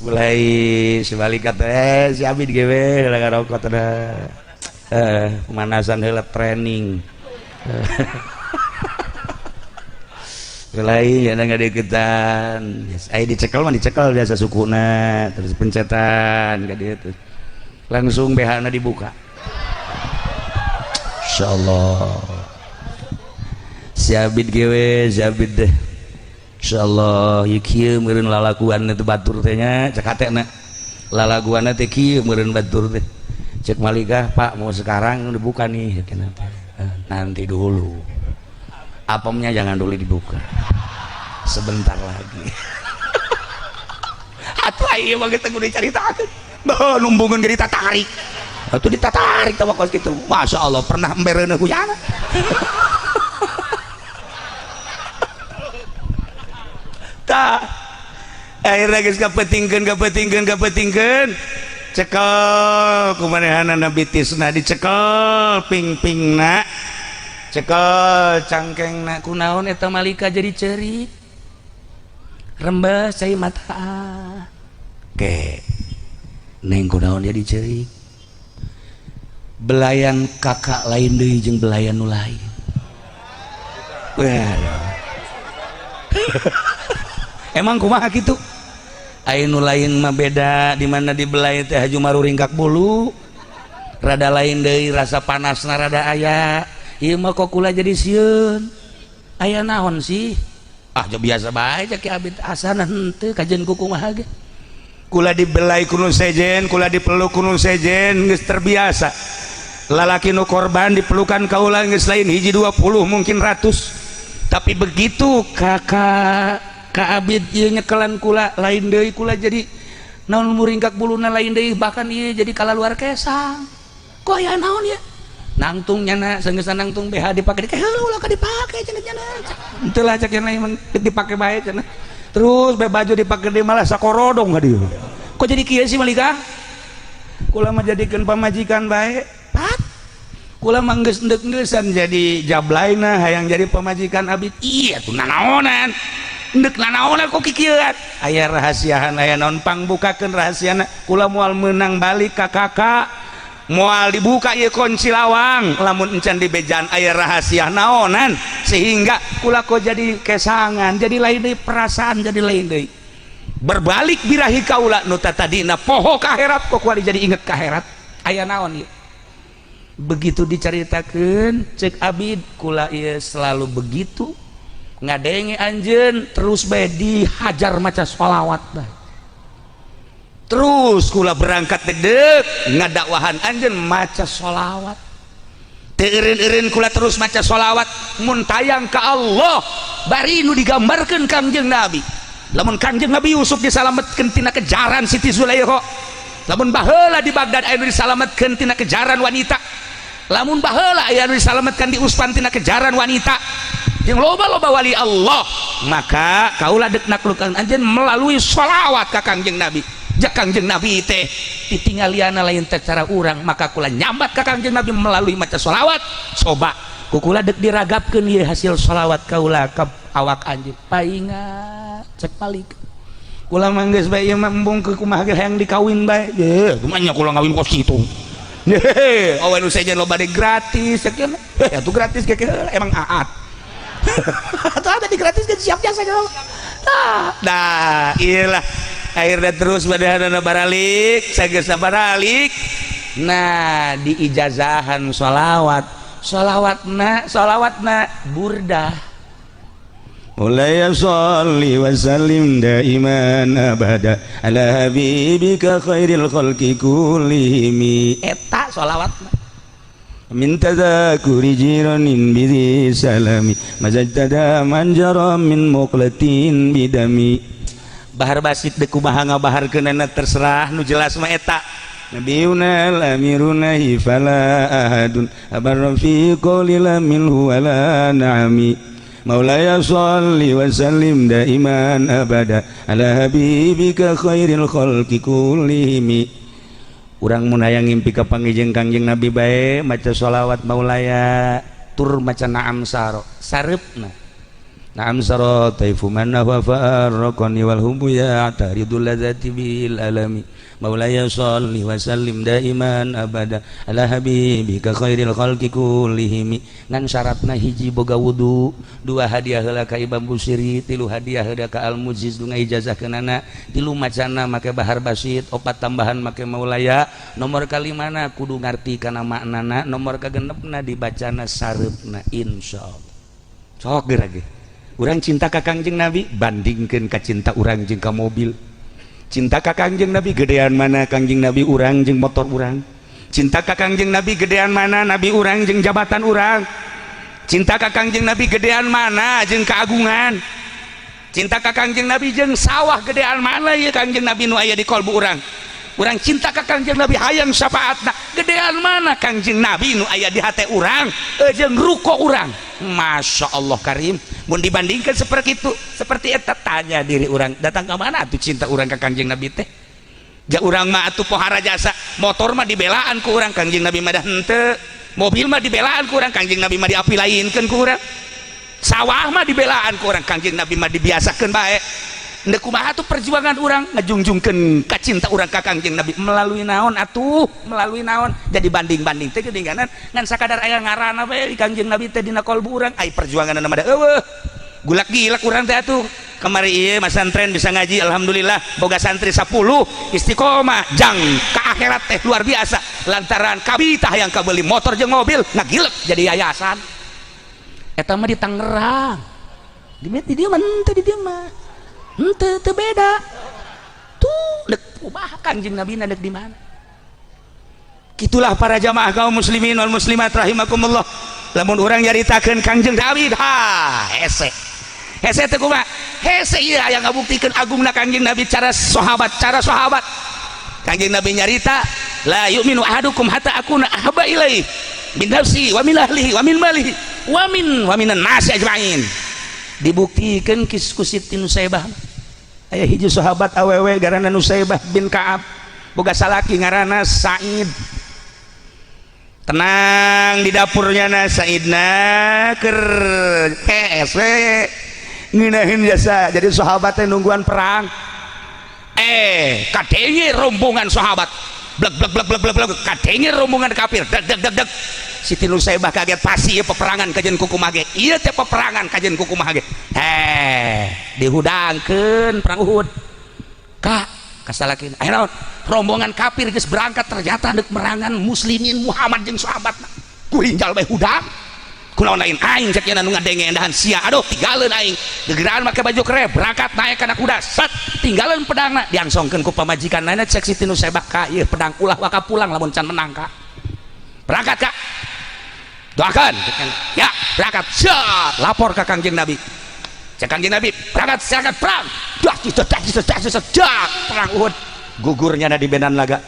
Mulai sebalik kata si Abid gewe lagi rokok teh, pemanasan heula, training. Mulai ya nggak deketan, yes, ayo dicekel mah dicekel biasa sukuna, terus pencetan ka dieu, terus langsung BH na dibuka. Insyaallah si Abid gewe, si Abid deh, insyaallah ieu kieu meureun lalaguan itu batur teh nya, cek hatena lalaguanna teh kieu meureun batur teh. Cek Malikah, "Pak, mau sekarang dibuka nih?" "Nanti dulu, apemnya jangan dulu dibuka, sebentar lagi." Atuh ieu mah geus kudu dicaritakeun. Bah, numbungeun ge ditatarik. Atuh ditatarik tah kos kitu. Masya Allah, pernah embereuneuh ku jana. Tah, akhirnya geus kapentingkeun, kapentingkeun, kapentingkeun, cekel kumanehanana bitisna, dicekel ping-pingna, cekel cangkengna. Kunaon eta malika jadi cerik, rembes cai mata ke neng, kunaon jadi cerik? Belayan kakak lain deui jeung belayan nu lain. Wah, emang kumaha kitu? Aya nu lain mah beda, di mana dibelai teh haju maruringkak bulu, rada lain deui, rasa panasna rada aya. Ieu mah kok kula jadi sieun, aya naon sih? Ah, biasa bae, cek Ki Abid, asana henteu kajen ku kumaha ge. Kula dibelai ku nu sejen, kula dipeluk ku nu sejen, geus terbiasa. Lalaki nu korban dipelukan kaula geus lain hiji 20, mungkin ratus. Tapi begitu kakak Ka Abid ieu nyekelan kula, lain deui kula, jadi naon, muringkak buluna lain deui, bahkan ieu jadi kala luar kesang. Kok aya naon ya? Nangtung nyana sanggeusna nangtung BH dipake di heula, ulah ka dipake cenah nyana. Henteu lah, cek yang lain dipake bae cenah. Terus bae baju dipake deui malah sakorodong ka dieu. Kok jadi kieu sih, Malika? Kula mah jadikeun pamajikan bae. Pat. Kula mah geus endek-engeusan jadi jablaina, hayang jadi pamajikan Abid. Iya tuh nanaonan. Ndek nanaonan kok kikieuan? Aya rahasiahan, aya naon, pangbukakeun rahasiana. Kula moal meunang balik ka kakak, moal dibuka ieu kunci lawang lamun encan dibejaan aya rahasia naonan sehingga kula kok jadi kesangan, jadi lain deui perasaan, jadi lain deui, berbalik birahi kaula nu tadina poho ka akhirat, kok kuari jadi inget ka akhirat. Aya naon ieu? Begitu dicaritakeun, cek Abid, kula ieu selalu begitu ngadenge anjeun terus bae dihajar maca sholawat bae. Terus kula berangkat dedek ngadakwahan anjeun maca sholawat, teu eureun-eureun kula terus maca sholawat. Mun tayang ka Allah bari nu digambarkeun Kangjeng Nabi, lamun Kangjeng Nabi Yusuf disalametkeun tina kejaran Siti Zulaikha, lamun baheula di Baghdad aya nu disalametkeun tina kejaran wanita, lamun baheula aya nu disalametkeun di Uspan tina kejaran wanita, jeung loba-loba wali Allah, maka kaula dek naklukan anjeun melalui sholawat ka Kangjeng Nabi. Ja Kangjeng Nabi teh ditinggaliana lain teh cara urang, maka kula nyambat ka Kangjeng Nabi melalui maca sholawat. Coba ku kula dek diragapkeun ieu hasil sholawat kaula ka awak anjeun. Painga, cek malik, kula mah geus bae ieu mah, embung ke kumaha ge hayang dikawin bae. Ye, kumaha nya kula ngawin kos kitu? Hehe, awan nu sejen loba de gratis cek. Eh, atuh gratis ge emang aat. Atau ada di gratis kan siap jasa dong. Nah, iyalah akhirnya terus pada baralik sageus baralik. Nah, di ijazahan sholawat, sholawatna, sholawatna burdah. مولاي صل وسلم دائما أبدا على حبيبك خير الخلق كلهم. Eta sholawat. من تذاكر جيران بذي سلام مزجت من جرى من مقلة بدم. Bahar basit deuk kumaha ngabaharkeunana terserah, nu jelas mah eta. نبينا الأمير فلا أحد أبر في قول لا منه ولا نعم. مولاي صل وسلم دائما أبدا على حبيبك خير الخلق كلهم. Urang mun hayang ngimpi ka panggih Kangjeng Nabi bae, maca sholawat maulaya tur maca naam saro sareupna. نعم سرى طيف من نهى فأرقني والهم يعترض اللذات بالألم. مولاي صل وسلم دائما أبدا على حبيبك خير الخلق كلهم. Ngan syaratna hiji, boga wudu, dua, hadiah heula ka Imam Busiri, tilu, hadiah heula ka Al Mujiz nu ngijazahkeunana, tilu, macana make bahar basit, opat, tambahan make maulaya, nomor kalimana kudu ngarti kana maknana, nomor kagenepna dibacana sareupna, insyaallah. Sok geura ge urang cinta ka Kangjeng Nabi, bandingkeun ka cinta urang jeung ka mobil. Cinta ka Kangjeng Nabi gedean mana Kangjeng Nabi urang jeung motor urang? Cinta ka Kangjeng Nabi gedean mana Nabi urang jeung jabatan urang? Cinta ka Kangjeng Nabi gedean mana jeung keagungan? Cinta ka Kangjeng Nabi jeung sawah gedean mana ya Kangjeng Nabi nu aya di kolbu urang? Urang cinta ka Kangjeng Nabi, hayang syafaatna, gedean mana Kangjeng Nabi nu aya di hate urang jeung ruko urang? Masya Allah Karim, mun dibandingkan seperti itu, seperti eta, tanya diri urang, datang ke mana tuh cinta urang ke Kangjeng Nabi teh? Ja urang mah atuh pohara jasa, motor mah dibelaan ku urang, Kangjeng Nabi mah dah henteu. Mobil mah dibelaan ku urang, Kangjeng Nabi mah diapilainkeun ku urang. Sawah mah dibelaan ku urang, Kangjeng Nabi mah dibiasakeun bae. Ndek kumaha tuh perjuangan urang ngajungjungkeun ka cinta urang ka Kangjeng Nabi melalui naon atuh, melalui naon? Jadi banding-banding teh geuninganan ngan sakadar aya ngaranna bae di Kangjeng Nabi teh dina kolbu urang, ai perjuanganna mah da eueuh. Gulak gilak urang teh atuh. Kemari ieu masantren bisa ngaji, alhamdulillah boga santri 10 istiqomah jang ka akhirat teh luar biasa, lantaran kabita yang kabeli motor jeung mobil ngagilek jadi yayasan. Eta mah di Tangerang, di dieu mah henteu, di dieu mah henteu, teu beda tuh. Dek kumaha Kangjeng Nabi, dek di mana? Itulah para jamaah kaum muslimin wal muslimat rahimakumullah, lamun urang nyaritakeun Kangjeng Nabi, ha hese hese teh kumaha hese. Ieu aya ngabuktikeun agungna Kangjeng Nabi, cara sahabat, cara sahabat. Kangjeng Nabi nyarita, لا يؤمن أحدكم حتى أكون أحب إليه من نفسه ومن أهله ومن ماله ومن الناس أجمعين. Dibuktikan kis ku Siti Nusaibah. Aya hiji sahabat awewe ngaranna Nusaibah bin Ka'ab, boga salaki ngaranna Sa'id. Tenang di dapurnya na Saidna keur hees we ngeunaheun jasa jadi sahabatnya, nungguan perang. Eh, kadenge rombongan sahabat blek blek blek blek blek blek, kadenge rombongan kafir deg deg deg deg. Siti Nusaibah kaget, pasti ieu peperangan kajen kukumaha ge, ieu teh peperangan kajen kukumaha ge. Heh, dihudangkeun perang Uhud ka kasalaki, "Aya naon?" "Rombongan kafir geus berangkat, ternyata deuk merangan muslimin Muhammad jeung sahabatna." "Kurinjal bae hudang, kunaon lain aing?" cek nu ngadenge endahan sia. "Aduh, tinggalin aing." Gegeraan make baju kere, berangkat naik kana kuda, set, tinggalin pedangna, diangsongkeun ku pamajikanna. Cek Siti Nusaibah, "Ka, ieu pedang ulah waka pulang lamun can menang. Ka, berangkat, Kak, doakan ya." Berangkat, siap, lapor ke Kangjeng Nabi. Cek Kangjeng Nabi, "Berangkat, silakan perang." Dak dak dak dak dak dak, perang Uhud. Gugurnya di medan laga.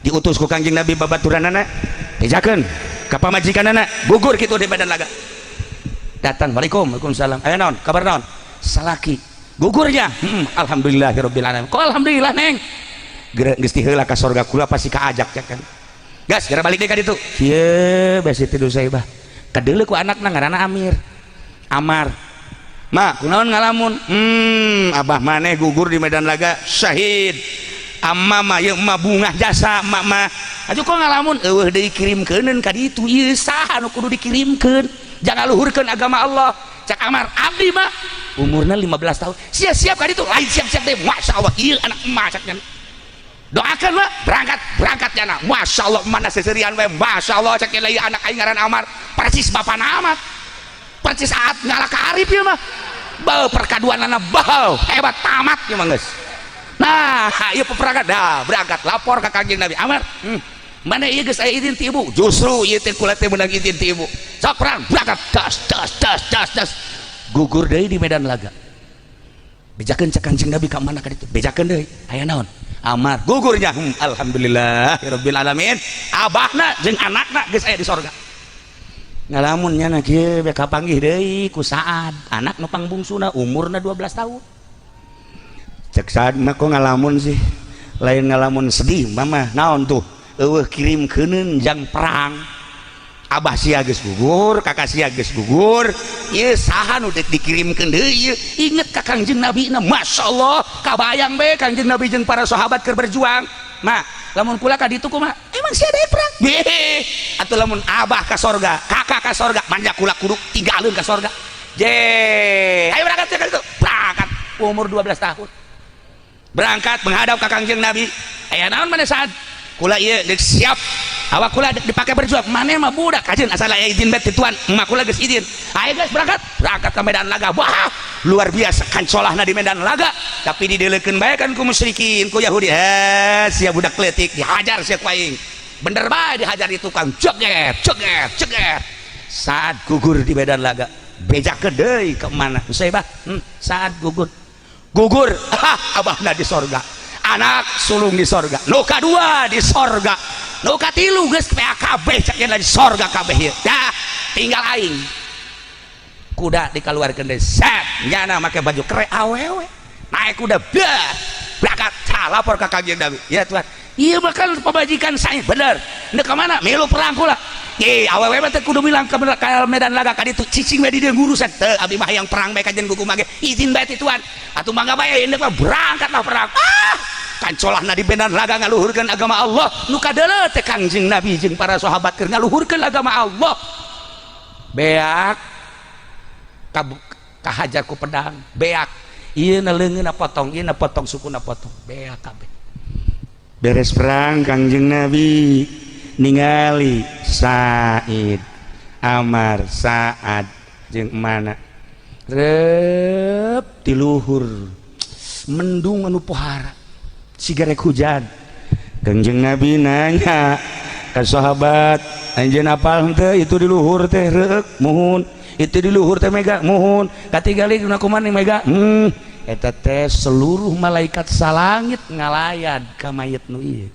Diutus ku Kangjeng Nabi babaturanana, bejakeun ka pamajikanana gugur kitu di medan laga. Datang, "Waalaikum." "Waalaikumsalam." "Aya naon? Kabar naon?" "Salaki gugurnya." Alhamdulillahirabbil alamin." "Kok alhamdulillah, Neng?" "Geus diheula ka sorga, kula pasti kaajak ya kan." Gas, geura balik deui ka ditu. Kieu bae Siti Nusaibah kadeuleu ku anakna ngaranna Amir, Amar. "Ma, kunaon ngalamun?" Abah maneh gugur di medan laga, syahid. Amma mah ieu mah bungah jasa emak mah. Atuh kok ngalamun?" "Eueuh deui kirimkeuneun ka ditu. Ieu saha nu kudu dikirimkeun jangan luhurkeun agama Allah?" Cak Amar, "Abdi mah." Umurna 15 tahun. "Siap-siap ka ditu." Lain siap-siap deh. "Masya Allah, ieu anak emak," cak. "Doakan mah." Berangkat, berangkat jana. "Masya Allah, mana seserian we, Masya Allah," cek lain, "anak aing ngaran Amar, persis bapana amat, persis aat ngalah ka Arif ieu mah." Bau perkaduanana bau hebat, tamat ya mah geus. Nah, ieu peperangan dah, berangkat lapor ka Kanjeng Nabi. Amar, mana ieu geus aya izin ti ibu? Justru ieu teh kula teh meunang izin ti ibu. Sok perang, berangkat, das das das das das. Gugur deui di medan laga. Bejakeun cek Kanjeng Nabi ka mana ka ditu? Bejakeun deui. Aya naon? Amar gugurnya. Alhamdulillah rabbil alamin. Abahna jeung anakna geus aya di sorga. Ngalamun nya kieu be kapanggih deui ku Saad, anak nu pangbungsuna, umurna 12 tahun. Cek Saad mah, kok ngalamun sih? Lain ngalamun sedih mama, naon tuh, eueuh kirim keuneun jang perang. Abah sia geus gugur, kakak sia geus gugur, ieu saha nu deuk dikirimkeun deui ieu? Inget ka Kangjeng Nabi na, Masya Allah, kabayang be Kangjeng Nabi jeung para sahabat keur berjuang. Ma, lamun kula ka ditu kumaha? Emang sia deui perang? Beh, atuh lamun abah ka sorga, kakak ka sorga, manja kula kudu tinggalkeun ka sorga. Je, ayo berangkat ka ditu. Berangkat umur 12 tahun. Berangkat menghadap ka Kangjeng Nabi. Aya naon maneh, Saad? Kula ieu geus siap, awak kula dipakai berjuang. Maneh mah budak kajeun, asal aya izin bet tuan emak kula geus izin. Ayo guys, berangkat, berangkat ke medan laga. Wah, luar biasa kancolahna di medan laga, tapi dideulekeun bae kan ku musyrikin, ku Yahudi. Eh, sia budak leutik, dihajar sia ku aing. Bener bae dihajar di tukang jeget jeget jeget. Saat gugur di medan laga, bejakeun deui ke mana Usaibah? Saat gugur, gugur, ah, abahna di sorga, anak sulung di sorga, nu kadua di sorga, nu katilu geus PAKB cek di sorga kabeh ieu. Dah tinggal aing. Kuda dikeluarkeun deui, set nyana make baju kere awewe naik kuda, bah, berangkat. Lapor ke Kangjeng Nabi. Ya tuan, iya bakal pemajikan saya bener. Ndek ka mana? Milu perang kula. Ih, awewe mah teh kudu bilang ke medan laga ka ditu, cicing we di dieu ngurusan. Teu, abdi mah hayang perang bae kajen kuku mage. Izin bae ti tuan. Atuh mangga bae indek mah, berangkatlah perang. Ah, kancolahna di medan laga ngaluhurkeun agama Allah. Nu kadeuleu teh Kangjeng Nabi jeung para sahabat keur ngaluhurkeun agama Allah. Beak kahajar ku pedang, beak. Ieu na leungeunna potong, ieu na potong, sukuna potong, beak kabeh. Beres perang, Kangjeng Nabi ningali Said, Amar, Saad jeung mana rep ti luhur mendung anu pohara siga rek hujan. Kangjeng Nabi nanya ka sahabat, "Anjeun apal henteu itu di luhur teh reuk?" "Muhun." "Itu di luhur teh mega?" "Muhun." "Katingali dina kumaha mega?" Eta teh seluruh malaikat salangit ngalayan ka mayit nu ieu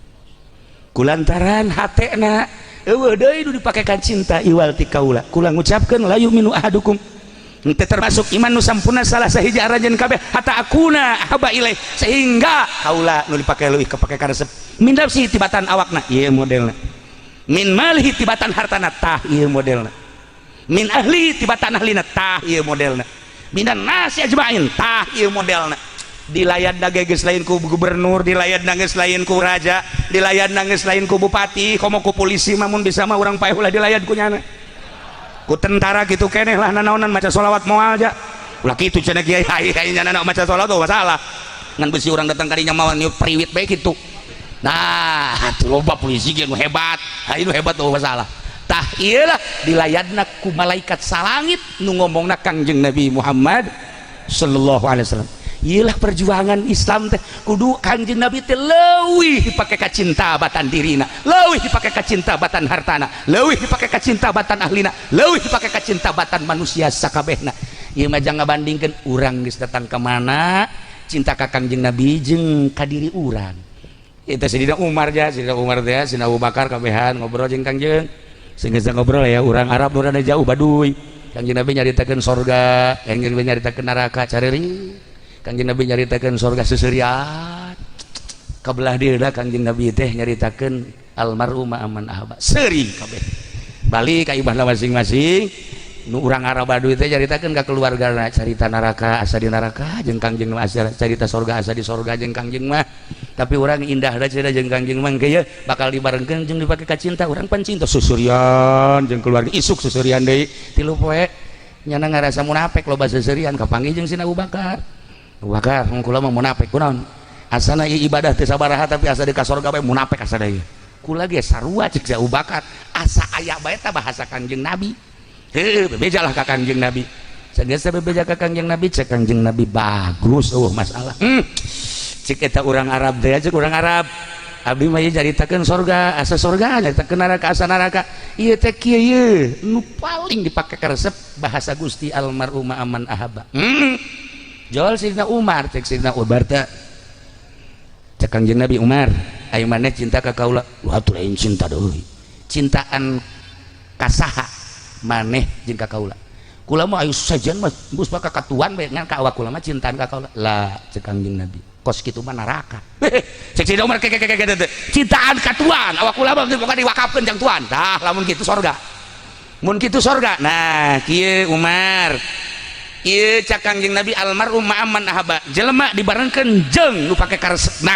kulantaran hatena eueuh deui nu dipakekan cinta iwal ti kaula. Kula ngucapkeun, la yu'minu ahadukum, henteu termasuk iman nu sampurna salah sahiji aranjeun kabeh, hatta akuna ahabba ilaih, sehingga kaula nu dipake leuwih kapake karesep, min nafsi, tibatan awakna, ieu modelna, min malihi, tibatan hartana, tah ieu modelna, min ahli, tibatan ahlina, tah ieu modelna, minan nasi ajmain, tah ieu modelna. Dilayan geus lain ku gubernur, dilayan geus lain ku raja, dilayan geus lain ku bupati, komo ku polisi. Mamun bisa mah urang paeh ulah dilayan ku nyana, ku tentara gitu keneh lah. Nanaonan maca sholawat moal ja, ulah kitu cenah kiai. Ai ai nyana maca sholawat tuh masalah ngan besi urang datang kadinya mawa niup priwit bae kitu. Nah, tuh loba polisi ge nu hebat, hayu nu hebat tuh masalah. Tah, iyalah dilayadna ku malaikat salangit nu ngomongna Kangjeng Nabi Muhammad sallallahu alaihi wasallam. Iyalah perjuangan Islam teh kudu Kangjeng Nabi teh leuwih dipake ka cinta batan dirina, leuwih dipake ka cinta batan hartana, leuwih dipake ka cinta batan ahlina, leuwih dipake ka cinta batan manusia sakabehna. Ieu mah jangan ngabandingkeun urang geus datang ke mana cinta ka Kangjeng Nabi jeung ka diri urang. Itu Sayyidina Umar ja, Sayyidina Umar teh, Sayyidina Abu Bakar kabehan ngobrol jeung Kangjeng. Sehingga ngobrol ya urang Arab nu rada jauh Baduy. Kangjeng Nabi nyaritakeun sorga, Kangjeng Nabi nyaritakeun neraka, careri. Kangjeng Nabi nyaritakeun sorga seserian. Kabelah dieuna Kangjeng Nabi teh nyaritakeun almar'u ma'aman ahabba. Seuri kabeh. Balik ka imahna masing-masing. Nu urang Arab Baduy teh nyaritakeun ka keluargana carita neraka asa di neraka jeung Kangjeng mah, asa carita sorga asa di sorga jeung Kangjeng mah. Tapi urang indah da cenah jeung Kangjeng mah kieu bakal dibarengkeun jeung dipake ka cinta urang pan cinta susurian jeung keluarga, isuk susurian deui 3 poe nyana ngarasa munafik, loba seserian. Kapanggih jeung Sina Abu Bakar. Abu Bakar, mun kula mah munafik kunaon, asana ieu ibadah teu sabaraha tapi asa di ka sorga bae munafik asa deui kula ge sarua. Cek si Abu Bakar, asa aya bae ta bahasa Kangjeng Nabi. Heuh, bebejalah ka Kangjeng Nabi. Sageus bebeja ka Kangjeng Nabi, cek Kangjeng Nabi bagus, oh masalah. Cek eta urang Arab teh, cek urang Arab. Abdi mah ieu caritakeun sorga, asa sorga, nyaritakeun neraka, asa neraka. Ieu teh kieu ieu, nu paling dipake karesep bahasa Gusti almarhum aman ahaba. Jol Sidina Umar, cek Sidina Umar teh. Cek Kangjeng Nabi, "Umar, ayo maneh cinta ka kaula?" "Wah, atuh lain cinta deui. Cintaan kasaha maneh jeung ka kaula? Kula mah ayo sajian mah geus bakal katuan bae, ngan ka awak kula mah cintaan ka kaula." "Lah," cek Kangjeng Nabi, "kos kitu mah neraka." Cek Sidina Umar, ke ke ke ke cintaan ka tuan, awak kula mah bukan diwakafkeun jang tuan. Tah, lamun kitu sorga. Mun kitu sorga. Nah, kieu Umar. Ieu cak Kangjeng Nabi almarhum ma'aman ahaba. Jelema dibarengkeun jeung nu pake karesepna.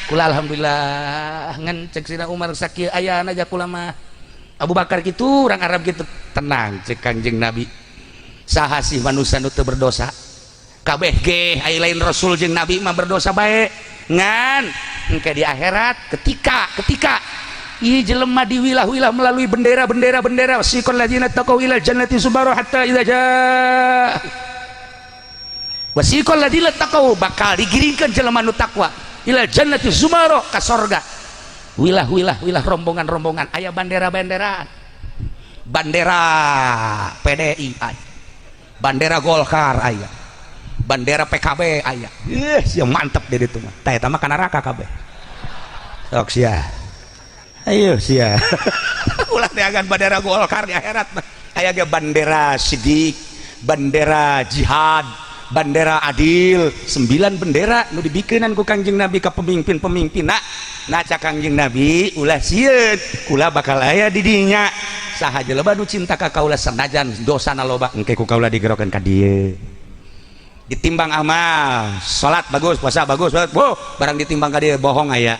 Kula alhamdulillah, ngan cek Sidina Umar sakieu ayana aja kula mah. Abu Bakar gitu, orang Arab gitu. "Tenang," cek Kangjeng Nabi. "Saha sih manusia nu teu berdosa? Kabeh ge aya lain rasul jeung nabi mah berdosa bae. Ngan engke di akhirat ketika ketika ieu jelema diwilah-wilah melalui bendera-bendera bendera, siqal ladzina taqaw ila jannati zumara hatta idza jaa wasiqal ladzina taqaw, bakal digiringkeun jelema nu takwa ila jannati zumara ka sorga, wilah-wilah wilah rombongan-rombongan, aya bandera-bandera, bandera PDI aya, bandera Golkar aya, bandera PKB aya. Ih, sia mantep deh itu mah. Tah, eta mah ka neraka kabeh. Sok sia, ayo sia, ulah neangan bandera Golkar di akhirat mah. Aya ge bandera Sidik, bandera jihad, bandera adil, sembilan bendera nu dibikenan ku Kangjeng Nabi ka pemimpin-pemimpin. Nah, nah, cak Kangjeng Nabi, "Ulah sieun, kula bakal aya di dinya. Saha jelema nu cinta ka kaula sanajan dosana loba, engke ku kaula digerokeun ka dieu." Ditimbang amal, salat bagus, puasa bagus, wow, barang ditimbang ka dieu, bohong aya,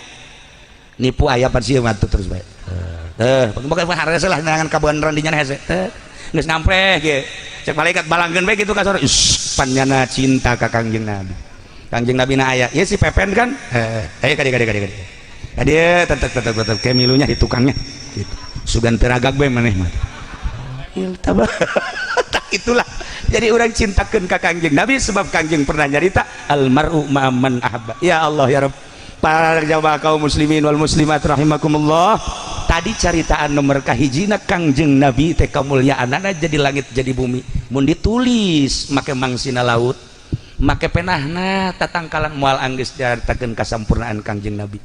nipu aya, pan sieun mah terus bae. Teh bukan hareusa lah neangan kabeneran dinya hese teh. Geus ngampreh ge, cek malaikat balangkeun bae kitu ka sore. Panyana cinta ka Kangjeng Nabi. Kangjeng Nabi na aya ieu si Pepen kan, eh ayo ka dieu, ka dieu, ka dieu, ka dieu, tetep tetep tetep kayak milunya di tukangnya gitu. Sugan teragak bae maneh mah. Tak itulah, jadi orang cintakan ke Kangjeng Nabi sebab Kangjeng pernah nyarita almaru ma'aman ahabba. Ya Allah, ya Rabb. Para jamaah kaum muslimin wal muslimat rahimakumullah, tadi caritaan nomor kahijina, Kangjeng Nabi teh kamuliaanana jadi langit jadi bumi. Mun ditulis make mangsina laut, make penahna tatangkalan, moal anggeus caritakeun kasampurnaan Kangjeng Nabi.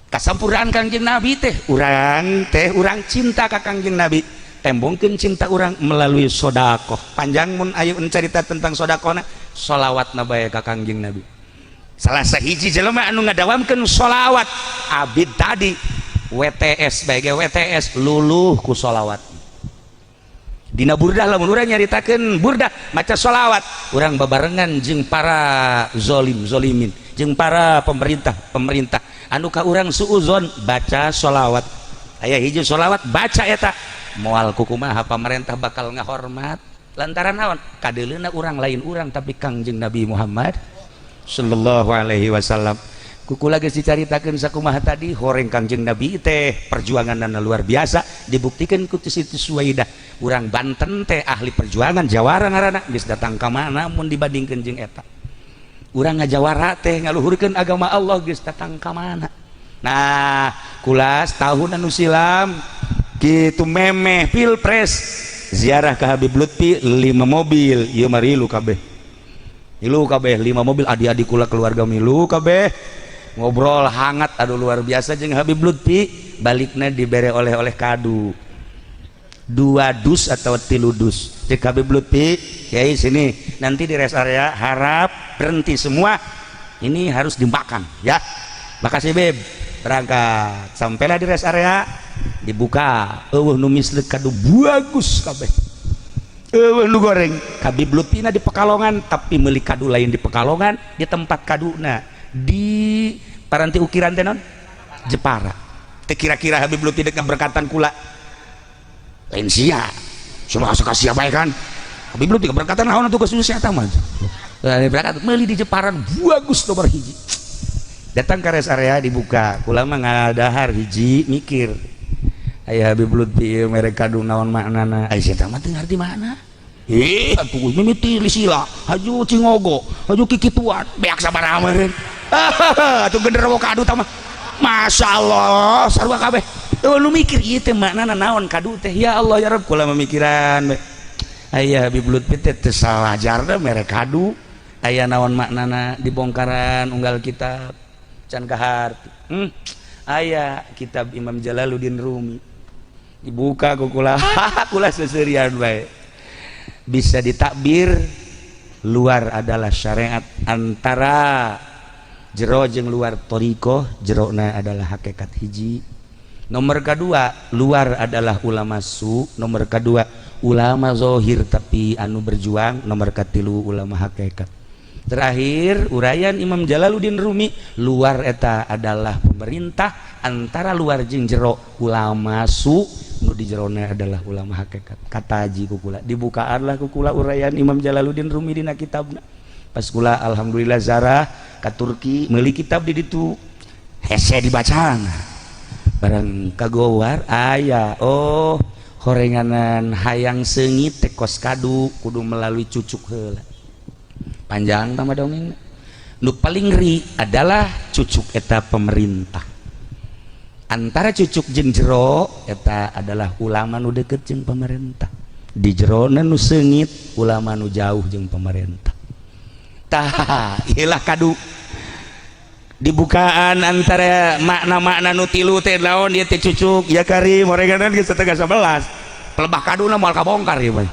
Kasampurnaan Kangjeng Nabi teh urang teh, urang cinta ka Kangjeng Nabi, tembongkeun cinta urang melalui sodakoh. Panjang mun ayo cerita tentang sodakohna, solawatna bae ka Kangjeng Nabi. Salah sahiji jelema anu ngadawamkeun solawat abid tadi WTS bae ge, WTS luluh ku solawat dina burdah. Lamun urang nyaritakeun burdah maca solawat, urang babarengan jeung para zolim zolimin, jeung para pemerintah pemerintah anu ka urang suuzon, baca solawat. Aya hiji solawat, baca eta, moal kukumaha pamarentah bakal ngahormat. Lantaran naon? Kadeuleuna urang lain urang, tapi Kangjeng Nabi Muhammad sallallahu alaihi wasallam. Kukula geus dicaritakeun sakumaha tadi horeng Kangjeng Nabi teh, perjuanganna luar biasa, dibuktikan ku Siti Suwaidah. Urang Banten teh ahli perjuangan, jawara ngaranna. Geus datang ka mana mun dibandingkeun jeung eta? Urang ngajawara teh ngaluhurkeun agama Allah, geus datang ka mana? Nah, kulas tahun anu silam gitu, memeh pilpres, ziarah ke Habib Lutfi lima mobil. Ieu mah rilu kabeh, milu kabeh lima mobil, adik-adik kula, keluarga milu kabeh, ngobrol hangat, aduh, luar biasa jeung Habib Lutfi. Baliknya dibere oleh-oleh kadu dua dus atau tilu dus. Cek Habib Lutfi, "Kiai, sini, nanti di rest area harap berhenti semua, ini harus dimakan ya." "Makasih, Beb." Berangkat, sampailah di rest area, dibuka, eueuh nu misleuk, kadu bagus kabeh, eueuh nu goreng. Habib Lutfi na di Pekalongan, tapi meuli kadu lain di Pekalongan, di tempat kaduna di paranti ukiran teh non Jepara teh. Kira-kira Habib Lutfi dek berkatan kula lain sia, cuma kasih bae kan. Habib Lutfi berkatan naon atuh, geus eta mah berangkat meuli di Jepara bagus nomor hiji. Datang ke rest area, dibuka, kula mah ngadahar hiji, mikir, "Aya Habib Lutfi mere kadu, naon maknana?" Aya sia mah teu ngarti makna. Ih, atuh mimiti lisila, haju cingogo, haju kikituan, beak sabaraha meureun. Atuh genderuwo kadu tah mah. Masya Allah, sarua kabeh. Tuh nu mikir ieu teh maknana naon kadu teh? Ya Allah ya Rabb, kula memikiran we. Aya Habib Lutfi teh teu salajarna mere kadu. Aya naon maknana dibongkaran unggal kitab can kaharti. Aya kitab Imam Jalaluddin Rumi. Dibuka ku kula, kula seserian bae. Bisa ditakbir luar adalah syariat, antara jero jeung luar thoriqoh, jerona adalah hakikat hiji. Nomor kedua, luar adalah ulama su. Nomor kedua, ulama zohir tapi anu berjuang. Nomor katilu, ulama hakikat. Terakhir, uraian Imam Jalaluddin Rumi, luar eta adalah pemerintah, antara luar jeung jero ulama su, nu di jerona adalah ulama hakikat. Kata haji kukula dibukaan lah kukula uraian Imam Jalaluddin Rumi dina kitabna. Pas kula alhamdulillah zarah ka Turki, meuli kitab di ditu, hese dibaca barang kagowar aya, oh, horenganan hayang seungit teh kos kadu, kudu melalui cucuk heula. Panjang tambah dongeng. Nu paling ngeri adalah cucuk eta pemerintah, antara cucuk jeung jero eta adalah ulama nu deket jeung pemerintah, di jero nu seungit ulama nu jauh jeung pemerintah. Tah, ilah kadu dibukaan antara makna-makna nu tilu teh naon ieu teh cucuk ya karim oreganan geus 10.30 pelebah kaduna moal kabongkar ieu mah.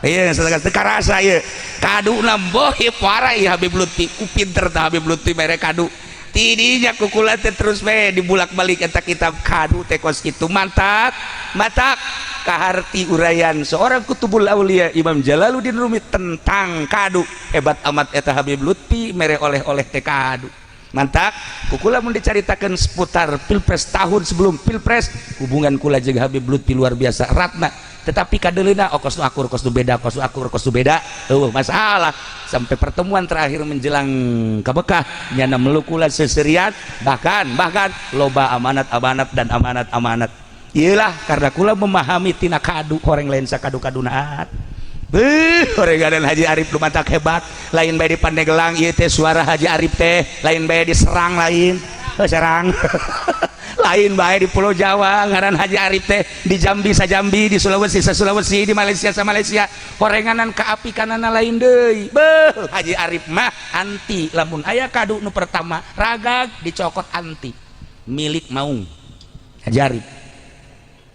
Iya, setengah teu karasa ieu kaduna boh ieu parah ieu Habib Lutfi, ku pinter tah Habib Lutfi mere kadu. Tidinya kukula teh terus we dibulak-balik eta kitab kadu teh kos kitu. Mantak matak kaharti uraian seorang kutubul aulia Imam Jalaluddin Rumi tentang kadu. Hebat amat eta Habib Lutfi mere oleh-oleh teh kadu. Mantak kukula mun dicaritakeun seputar pilpres, tahun sebelum pilpres, hubungan kula jeung Habib Lutfi luar biasa eratna, tetapi kadeleuna, oh, kos nu akur, kos nu beda, kos nu akur, kos nu beda, eueuh masalah sampai pertemuan terakhir menjelang ke Mekah nyana meluk kula seserian, bahkan bahkan loba amanat-amanat dan amanat-amanat. Iyalah, karena kula memahami tina kadu, horeng lain sakadu-kaduna. Beuh, horenganan Haji Arif lu mantak hebat, lain bae di Pandeglang ieu teh suara Haji Arif teh, lain bae di Serang, lain. Oh, Serang. Lain bae di Pulau Jawa ngaran Haji Arif teh, di Jambi sa Jambi, di Sulawesi sa Sulawesi, di Malaysia sa Malaysia. Horenganan kaapikanana lain deui. Beuh, Haji Arif mah anti lamun aya kadu nu pertama ragag dicokot, anti milik maung Haji Arif.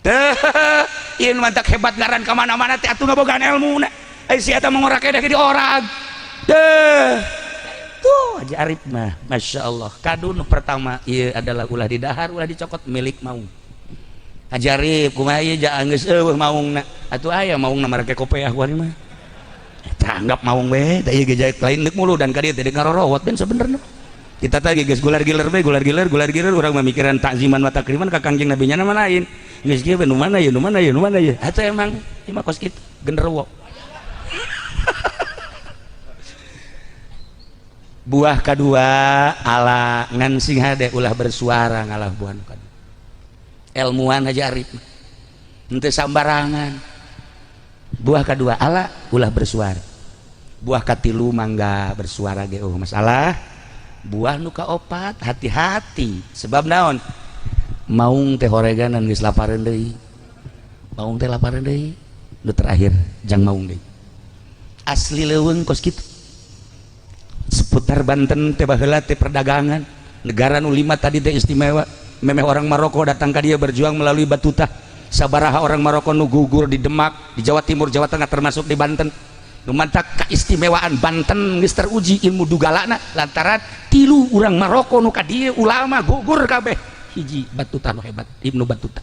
Teh, ieu mantak hebat ngaran ka mana-mana teh atuh ngabogaan ilmuna. Ai si eta mah ngorak di orang. Teh. Tuh Haji Arif mah, Masya Allah. Kadu nu pertama ieu adalah ulah didahar, ulah dicokot, milik maung. Haji Arif kumaha ieu ja geus eueuh maungna. Atuh aya maungna marake kopeah kuari mah. Eta anggap maung we, da ieu ge lain deuk mulu dan ka dieu teh deuk ngarorowot ben sebenerna. Kita tadi geus gular giler we, gular giler, gular giler, urang mah mikiran takziman wa takriman ka Kangjeng Nabi nya mah lain. Geus kieu nu mana ya, nu mana ya, nu mana ya. Atuh emang ieu mah kos kitu, genderuwo. Buah kedua ala ngan sing hade ulah bersuara ngalah buah kadua. Ilmuwan Haji Arif henteu sambarangan. Buah kedua ala ulah bersuara. Buah katilu mangga bersuara ge, oh masalah. Buah nu kaopat hati-hati, sebab naon, maung teh horeganan geus lapareun deui, maung teh lapareun deui. Nu terakhir jang maung deui, asli leuweung kos kitu. Seputar Banten teh baheula teh perdagangan negara nu lima tadi teh istimewa, memeh orang Maroko datang ka dia berjuang melalui Batuta. Sabaraha orang Maroko nu gugur di Demak, di Jawa Timur, Jawa Tengah, termasuk di Banten. Nu mantak keistimewaan Banten geus teruji ilmu dugalana lantaran tilu urang Maroko nu ka dieu ulama gugur kabeh, hiji Batuta nu hebat, Ibnu Batuta.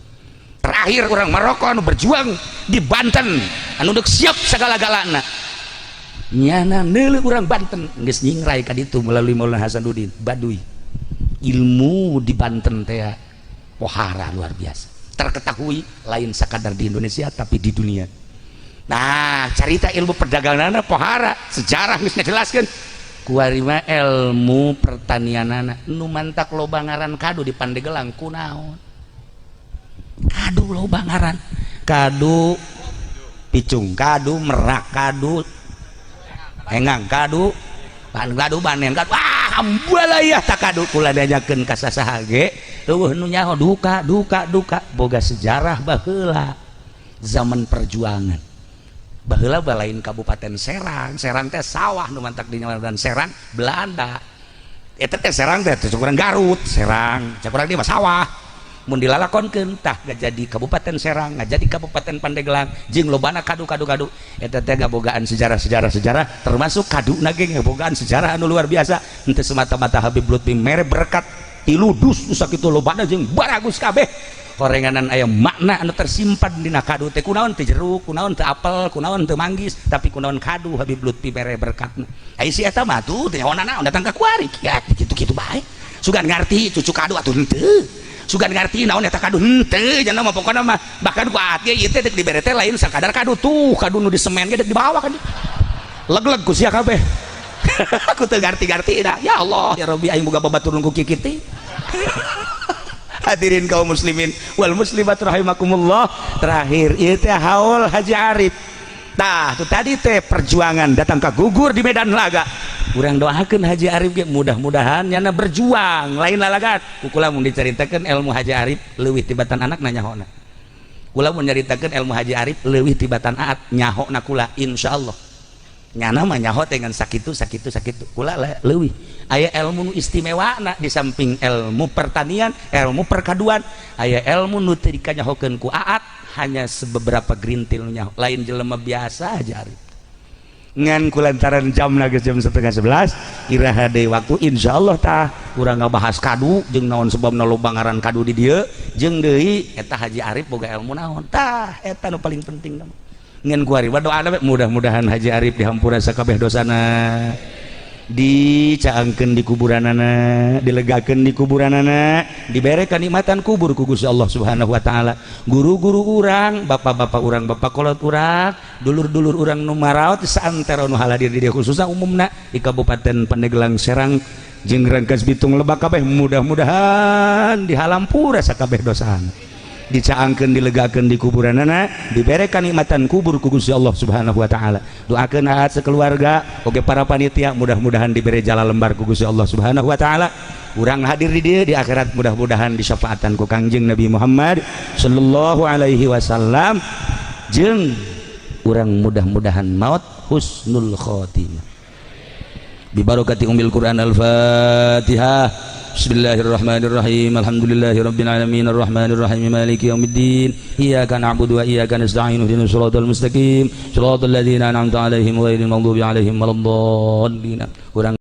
Terakhir orang Maroko anu berjuang di Banten anu deuk siap segala-galana nyana neuleuh urang Banten geus nyingrai ka ditu melalui Maulana Hasanuddin Baduy. Ilmu di Banten teh pohara luar biasa, terketahui lain sekadar di Indonesia tapi di dunia. Nah, carita ilmu perdagangan pohara, sejarah geus ngajelaskeun kuari mah ilmu pertanianana. Nu mantak loba ngaran kadu di Pandeglang kunaon? Kadu loba ngaran kadu. Picung kadu, merak kadu, engang kadu, ban kadu, banen kadu. Wah, ambalayah tak kadu. Kula diajakeun ka sasaha ge euweuh nu nyaho. Duka, duka, duka. Boga sejarah baheula zaman perjuangan. Baheula balain Kabupaten Serang. Serang teh sawah nu mantak di dan Serang Belanda eta teh. Serang teh kurang Garut, Serang kurang dia mah sawah. Mun dilalakonkeun tah jadi Kabupaten Serang, jadi Kabupaten Pandeglang jeung lobana kadu, kadu, kadu. Eta teh ngabogaan sejarah-sejarah, sejarah termasuk kadu ge ngabogaan sejarah anu luar biasa. Henteu semata-mata Habib Lutfi mere berkat tilu dus nu sakitu lobana jeung baragus kabeh horenganan. Aya makna anu tersimpan dina kadu teh. Kunaon teu jeruk, kunaon teu apel, kunaon teu manggis, tapi kunaon kadu Habib Lutfi mere berkatna? Ai si eta mah tuh teh nyaho datang ka kuari ya kitu-kitu bae. Sugan ngarti cucu kadu atuh henteu, sugan ngarti naon eta kadu henteu. Jangan mah pokona mah bahkan ku ati ieu teh dek dibere teh lain sakadar kadu tuh, kadu nu di semen ge dek dibawa kan leg-leg ku sia kabeh. Aku teu ngarti-ngarti dah. Ya Allah, ya Rabbi, aing boga babaturun ku kikitu. Hadirin kaum muslimin wal muslimat rahimakumullah, terakhir ieu teh haul Haji Arif. Tah, tuh tadi teh perjuangan datang ke gugur di medan laga. Urang doakeun Haji Arif ge mudah-mudahan nyana berjuang lain lalagat. Ku kula mun diceritakeun ilmu Haji Arif leuwih tibatan anak nanyahona. Kula mun nyaritakeun ilmu Haji Arif leuwih tibatan aat nyahona kula, insyaallah. Nyana mah nyaho dengan sakitu, sakitu, sakitu. Kula leuwih. Aya ilmu nu istimewa na di samping ilmu pertanian, ilmu perkaduan, aya ilmu nu teu dikanyahokeun ku aat, hanya sebeberapa gerintil nyaho. Lain jelema biasa Haji Arif. Ngan kulantaran jam lagi jam 10.30, iraha deui waktu, insyaallah tah urang ngabahas kadu jeung naon sebabna loba ngaran kadu di dieu, jeung deui eta Haji Arif boga ilmu naon. Tah, eta nu paling penting. Ngan ku ari doa mudah-mudahan Haji Arif dihampura sakabeh dosana, dicaangkeun di kuburanana, dilegakeun di kuburanana, dibere kanikmatan kubur ku Gusti Allah Subhanahu wa taala. Guru-guru urang, bapak-bapak urang, bapak kolot urang, dulur-dulur urang nu maraot saantero nu haladir di dieu, khususna umumna di Kabupaten Pandeglang, Serang jeung Rangkas Bitung, Lebak kabeh, mudah-mudahan dihalampura sakabeh dosana, dicaangkeun, dilegakeun di kuburanana, dibere kanikmatan kubur ku Gusti Allah Subhanahu wa taala. Doakeun aat sekeluarga oge para panitia mudah-mudahan dibere jala lembar ku Gusti Allah Subhanahu wa taala. Urang hadir di dieu, di akhirat mudah-mudahan disyafaatan ku Kangjeng Nabi Muhammad sallallahu alaihi wasallam, jeung urang mudah-mudahan maut husnul khotimah. Bi barakati umil Quran. Al-Fatihah. Bismillahirrahmanirrahim. Alhamdulillahirabbil alamin arrahmanirrahim maliki yaumiddin. Iyyaka na'budu wa iyyaka nasta'in ihdinas siratal mustaqim siratal ladzina an'amta 'alaihim ghairil maghdubi 'alaihim waladdallin. Urang